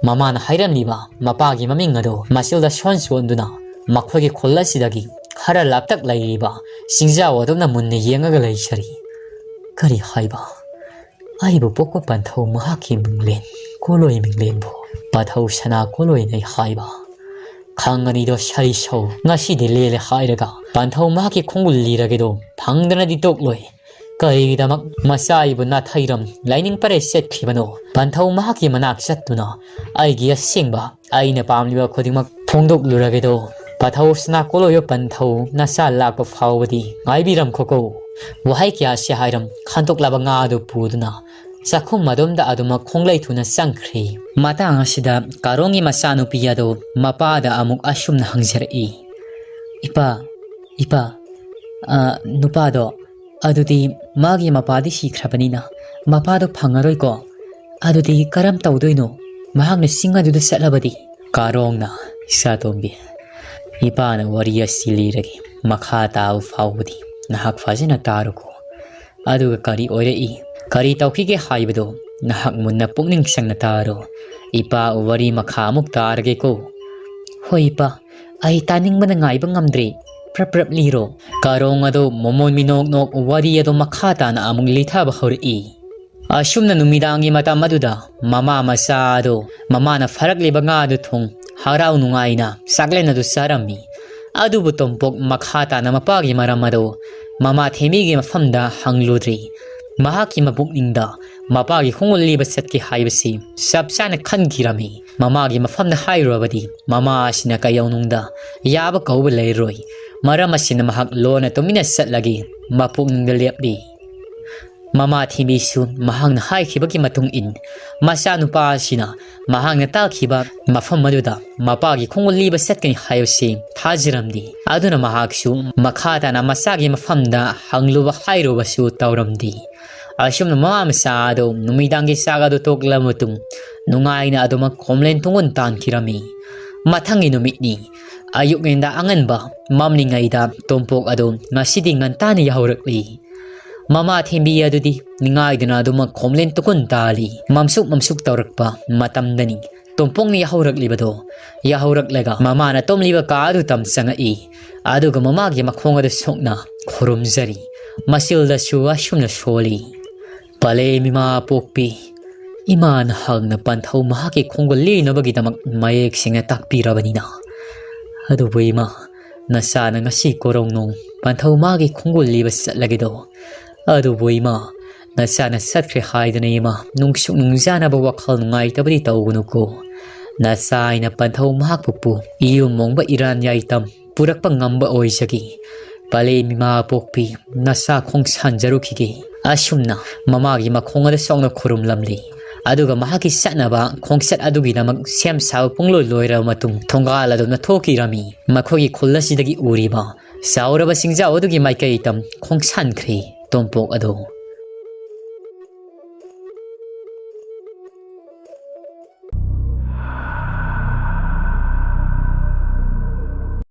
ꯃꯃꯥꯅ ꯍꯥꯏꯔꯝꯂꯤꯕ ꯃꯄꯥꯒꯤ ꯃꯃꯤꯡ ꯑꯗꯨ ꯃꯆꯤꯜꯗ ꯁꯣꯟ ꯁꯣꯟꯗꯨꯅ ꯃꯈꯣꯏꯒꯤ ꯈꯨꯜ ꯑꯁꯤꯗꯒꯤ ꯈꯔ ꯂꯥꯞꯇꯛ ꯂꯩꯔꯤꯕ ꯆꯤꯡꯖꯥꯎ ꯑꯗꯣꯝꯗ ꯃꯨꯟꯅ ꯌꯦꯡꯉꯒ ꯂꯩꯖꯔꯤ꯫ ꯀꯔꯤ ꯍꯥꯏꯕ? ꯑꯩꯕꯨ ꯄꯣꯛꯄ ꯄꯟꯊꯧ ꯃꯍꯥꯛꯀꯤ ꯃꯤꯡꯂꯦꯟ, ꯀꯣꯂꯣꯏ ꯃꯤꯡꯂꯦꯟꯕꯨ ꯄꯟꯊꯧ ꯁꯅꯥ ꯀꯣꯂꯣꯏꯅꯩ ꯍꯥꯏꯕ? ꯈꯪꯒꯅꯤꯗꯣ ꯁꯩꯁꯧ, ꯉꯁꯤꯗꯤ ꯂꯦꯜꯂꯦ ꯍꯥꯏꯔꯒ ꯄꯟꯊꯧ ꯃꯍꯥꯛꯀꯤ ꯈꯣꯡꯒꯨꯜ ꯂꯤꯔꯒꯦꯗꯣ ꯐꯪꯗꯅꯗꯤ ꯇꯣꯛꯂꯣꯏ꯫ ꯀꯔꯤꯒꯤꯗꯃꯛ ꯃꯆꯥ ꯑꯩꯕꯨ ꯅꯥꯊꯩꯔꯝ ꯂꯥꯏꯅꯤꯡ ꯄꯔꯦ ꯆꯠꯈ꯭ꯔꯤꯕꯅꯣ? ꯄꯟꯊꯧ ꯃꯍꯥꯛꯀꯤ ꯃꯅꯥꯛ ꯆꯠꯇꯨꯅ ꯑꯩꯒꯤ ꯑꯁꯦꯡꯕ, ꯑꯩꯅ ꯄꯥꯝꯂꯤꯕ ꯈꯨꯗꯤꯡꯃꯛ ꯐꯣꯡꯗꯣꯛꯂꯨꯔꯒꯦꯗꯣ꯫ ꯄꯊꯧ ꯁꯅꯥ ꯀꯣꯂꯣꯏꯌꯣ ꯄꯟꯊꯧ, ꯅꯆꯥ ꯂꯥꯛꯄ ꯐꯥꯎꯕꯗꯤ ꯉꯥꯏꯕꯤꯔꯝꯈꯣꯀꯣ꯫ ꯋꯥꯍꯩ ꯀꯌꯥꯁꯤ ꯍꯥꯏꯔꯝ ꯈꯟꯗꯣꯛꯂꯕ ꯉꯥ ꯑꯗꯨ ꯄꯨꯗꯨꯅ ꯆꯥꯛꯈꯨꯝ ꯑꯗꯣꯝꯗ ꯑꯗꯨꯃꯛ ꯈꯣꯡꯂꯩ ꯊꯨꯅ ꯆꯪꯈ꯭ꯔꯤ꯫ ꯃꯇꯥꯡ ꯑꯁꯤꯗ ꯀꯥꯔꯣꯡꯒꯤ ꯃꯆꯥꯅꯨꯄꯤ ꯑꯗꯨ ꯃꯄꯥꯗ ꯑꯃꯨꯛ ꯑꯁꯨꯝꯅ ꯍꯪꯖꯔꯛꯏ, "ꯏꯄꯥ, ꯏꯄꯥ, ꯑ, ꯅꯨꯄꯥꯗꯣ, ꯑꯗꯨꯗꯤ ꯃꯥꯒꯤ ꯃꯄꯥꯗꯤ ꯁꯤꯈ꯭ꯔꯕꯅꯤꯅ ꯃꯄꯥꯗꯣ ꯐꯪꯉꯔꯣꯏꯀꯣ? ꯑꯗꯨꯗꯤ ꯀꯔꯝ ꯇꯧꯗꯣꯏꯅꯣ? ꯃꯍꯥꯛꯅ ꯆꯤꯡ ꯑꯗꯨꯗ ꯆꯠꯂꯕꯗꯤ?" ꯀꯥꯔꯣꯡꯅ, "ꯏꯆꯥꯇꯣꯝꯕꯤ, ꯏꯄꯥꯅ ꯋꯥꯔꯤ ꯑꯁꯤ ꯂꯤꯔꯒꯦ, ꯃꯈꯥ ꯇꯥꯕ ꯐꯥꯎꯕꯗꯤ ꯅꯍꯥꯛ ꯐꯖꯅ ꯇꯥꯔꯨꯀꯣ꯫ ꯑꯗꯨꯒ ꯀꯔꯤ ꯑꯣꯏꯔꯛꯏ, ꯀꯔꯤ ꯇꯧꯈꯤꯒꯦ ꯍꯥꯏꯕꯗꯣ ꯅꯍꯥꯛ ꯃꯨꯟꯅ ꯄꯨꯛꯅꯤꯡ ꯆꯪꯅ ꯇꯥꯔꯣ꯫ ꯏꯄꯥ ꯋꯥꯔꯤ ꯃꯈꯥ ꯑꯃꯨꯛ ꯇꯥꯔꯒꯦꯀꯣ?" "ꯍꯣꯏ ꯏꯄꯥ, ꯑꯩ ꯇꯥꯅꯤꯡꯕꯅ ꯉꯥꯏꯕ ꯉꯝꯗ꯭ꯔꯦ, ꯄ꯭ꯔꯞ ꯄ꯭ꯔꯞ ꯂꯤꯔꯣ꯫" ꯀꯥꯔꯣꯡ ꯑꯗꯣ ꯃꯃꯣꯟ ꯃꯤꯅꯣꯛ ꯅꯣꯛ ꯋꯥꯔꯤ ꯑꯗꯣ ꯃꯈꯥ ꯇꯥꯅ ꯑꯃꯨꯛ ꯂꯤꯊꯕ ꯍꯧꯔꯛꯏ꯫ ꯑꯁꯨꯝꯅ ꯅꯨꯃꯤꯗꯥꯡꯒꯤ ꯃꯇꯝ ꯑꯗꯨꯗ ꯃꯃꯥ ꯃꯆꯥ ꯑꯗꯨ ꯃꯃꯥꯅ ꯐꯥꯔꯛꯂꯤꯕ ꯉꯥ ꯑꯗꯨ ꯊꯣꯡ ꯍꯔꯥꯎ ꯅꯨꯡꯉꯥꯏꯅ ꯆꯥꯛꯂꯦꯟ ꯑꯗꯨ ꯆꯥꯔꯝꯃꯤ꯫ ꯑꯗꯨꯕꯨ ꯇꯣꯝꯄꯣꯛ ꯃꯈꯥ ꯇꯥꯅ ꯃꯄꯥꯒꯤ ꯃꯔꯝ ꯑꯗꯨ ꯃꯃꯥ ꯊꯦꯝꯕꯤꯒꯤ ꯃꯐꯝꯗ ꯍꯪꯂꯨꯗ꯭ꯔꯤ꯫ ꯃꯍꯥꯛꯀꯤ ꯃꯄꯨꯛꯅꯤꯡꯗ ꯃꯄꯥꯒꯤ ꯈꯣꯡꯒꯨꯜ ꯂꯤꯕ ꯆꯠꯀꯦ ꯍꯥꯏꯕꯁꯤ ꯆꯞ ꯆꯥꯅ ꯈꯟꯈꯤꯔꯝꯃꯤ꯫ ꯃꯃꯥꯒꯤ ꯃꯐꯝꯗ ꯍꯥꯏꯔꯨꯔꯕꯗꯤ ꯃꯃꯥ ꯑꯁꯤꯅ ꯀꯩꯗꯧꯅꯨꯡꯗ ꯌꯥꯕ ꯀꯧꯕ ꯂꯩꯔꯣꯏ꯫ ꯃꯔꯝ ꯑꯁꯤꯅ ꯃꯍꯥꯛ ꯂꯣꯟꯅ ꯇꯨꯃꯤꯟꯅ ꯆꯠꯂꯒꯦ ꯃꯄꯨꯛꯅꯤꯡꯗ ꯂꯦꯞꯂꯤ꯫ ꯃꯃꯥ ꯊꯤꯕꯤꯁꯨ ꯃꯍꯥꯛꯅ ꯍꯥꯏꯈꯤꯕꯒꯤ ꯃꯇꯨꯡ ꯏꯟ ꯃꯆꯥꯅꯨꯄꯥ ꯑꯁꯤꯅ ꯃꯍꯥꯛꯅ ꯇꯥꯛꯈꯤꯕ ꯃꯐꯝ ꯑꯗꯨꯗ ꯃꯄꯥꯒꯤ ꯈꯣꯡꯒꯨꯜ ꯂꯤꯕ ꯆꯠꯀꯅꯤ ꯍꯥꯏꯕꯁꯤ ꯊꯥꯖꯔꯝꯗꯦ꯫ ꯑꯗꯨꯅ ꯃꯍꯥꯛꯁꯨ ꯃꯈꯥ ꯇꯥꯅ ꯃꯆꯥꯒꯤ ꯃꯐꯝꯗ ꯍꯪꯂꯨꯕ ꯍꯥꯏꯔꯨꯕꯁꯨ ꯇꯧꯔꯝꯗꯦ꯫ ꯑꯁꯨꯝꯅ ꯃꯃꯥ ꯃꯆꯥ ꯑꯗꯨ ꯅꯨꯃꯤꯗꯥꯡꯒꯤ ꯆꯥꯛ ꯑꯗꯨ ꯇꯣꯛꯂꯕ ꯃꯇꯨꯡ ꯅꯨꯡꯉꯥꯏꯅ ꯑꯗꯨꯃꯛ ꯈꯣꯝꯂꯦꯟ ꯇꯨꯡꯒꯨꯟ ꯇꯥꯟꯈꯤꯔꯝꯃꯤ꯫ ꯃꯊꯪꯒꯤ ꯅꯨꯃꯤꯠꯅꯤ꯫ ꯑꯌꯨꯛ ꯉꯟꯗꯥ ꯑꯉꯟꯕ ꯃꯝꯂꯤꯉꯩꯗ ꯇꯣꯝꯄꯣꯛ ꯑꯗꯨ ꯉꯁꯤꯗꯤ ꯉꯟꯇꯥꯅ ꯌꯥꯍꯧꯔꯛꯂꯤ꯫ ꯃꯃꯥ ꯊꯦꯝꯕꯤ ꯑꯗꯨꯗꯤ ꯅꯤꯡꯉꯥꯏꯗꯨꯅ ꯑꯗꯨꯃꯛ ꯈꯣꯝꯂꯦꯟ ꯇꯨꯡꯒꯨꯟ ꯇꯥꯜꯂꯤ꯫ ꯃꯝꯁꯨꯛ ꯃꯝꯁꯨꯛ ꯇꯧꯔꯛꯄ ꯃꯇꯝꯗꯅꯤ ꯇꯣꯝꯄꯣꯛꯅ ꯌꯥꯍꯧꯔꯛꯂꯤꯕꯗꯣ꯫ ꯌꯥꯍꯧꯔꯛꯂꯒ ꯃꯃꯥꯅ ꯇꯨꯝꯂꯤꯕ ꯀꯥ ꯑꯗꯨ ꯇꯝ ꯆꯪꯉꯛꯏ꯫ ꯑꯗꯨꯒ ꯃꯃꯥꯒꯤ ꯃꯈꯣꯡ ꯑꯗꯨ ꯁꯣꯛꯅ ꯈꯨꯔꯨꯝꯖꯔꯤ꯫ ꯃꯆꯤꯜꯗꯁꯨ ꯑꯁꯨꯝꯅ ꯁꯣꯜꯂꯤ, "ꯄꯂꯦꯝ ꯏꯃꯥ ꯄꯣꯛꯄꯤ, ꯏꯃꯥ ꯅꯍꯥꯛꯅ ꯄꯟꯊꯧ ꯃꯍꯥꯛꯀꯤ ꯈꯣꯡꯒꯨꯜ ꯂꯤꯅꯕꯒꯤꯗꯃꯛ ꯃꯌꯦꯛ ꯁꯦꯡꯅ ꯇꯥꯛꯄꯤꯔꯕꯅꯤꯅ ꯑꯗꯨꯕꯨ ꯏꯃꯥ, ꯅꯆꯥꯅ ꯉꯁꯤ ꯀꯣꯔꯧꯅꯣꯡ ꯄꯟꯊꯧ ꯃꯥꯒꯤ ꯈꯣꯡꯒꯨꯜ ꯂꯤꯕ ꯆꯠꯂꯒꯦꯗꯣ꯫ ꯑꯗꯨꯕꯨ ꯏꯃꯥ, ꯅꯆꯥꯅ ꯆꯠꯈ꯭ꯔꯦ ꯍꯥꯏꯗꯅ ꯏꯃꯥ, ꯅꯨꯡꯁꯨꯛ ꯅꯨꯡꯖꯥꯅꯕ ꯋꯥꯈꯜ ꯅꯨꯡꯉꯥꯏꯇꯕꯗꯤ ꯇꯧꯒꯅꯨꯀꯣ꯫ ꯅꯆꯥ ꯑꯩꯅ ꯄꯟꯊꯧ ꯃꯍꯥꯛꯄꯨ ꯏꯌꯨꯝ ꯃꯣꯡꯕ ꯏꯔꯥꯟ ꯌꯥꯏꯇꯝ ꯄꯨꯔꯛꯄ ꯉꯝꯕ ꯑꯣꯏꯖꯒꯦ꯫ ꯄꯂꯦꯝ ꯏꯃꯥ ꯄꯣꯛꯄꯤ, ꯅꯆꯥ ꯈꯣꯡꯁꯥꯟꯖꯔꯨꯈꯤꯒꯦ꯫ ꯑꯁꯨꯝꯅ ꯃꯃꯥꯒꯤ ꯃꯈꯣꯡ ꯑꯗꯨ ꯁꯣꯛꯅ ꯈꯨꯔꯨꯝꯂꯝꯂꯤ꯫ ꯑꯗꯨꯒ ꯃꯍꯥꯛꯀꯤ ꯆꯠꯅꯕ ꯈꯣꯡꯆꯠ ꯑꯗꯨꯒꯤꯗꯃꯛ ꯁꯦꯝ ꯁꯥꯕ ꯄꯨꯡꯂꯣꯏ ꯂꯣꯏꯔꯕ ꯃꯇꯨꯡ ꯊꯣꯡꯒꯥꯜ ꯑꯗꯨꯝꯅ ꯊꯣꯛꯈꯤꯔꯝꯃꯤ꯫ ꯃꯈꯣꯏꯒꯤ ꯈꯨꯜ ꯑꯁꯤꯗꯒꯤ ꯎꯔꯤꯕ ꯆꯥꯎꯔꯕ ꯆꯤꯡꯖꯥꯎ ꯑꯗꯨꯒꯤ ꯃꯥꯏꯀꯩ ꯇꯝ ꯈꯣꯡꯁꯥꯟꯈ꯭ꯔꯦ ꯇꯣꯝꯄꯣꯛ ꯑꯗꯨ꯫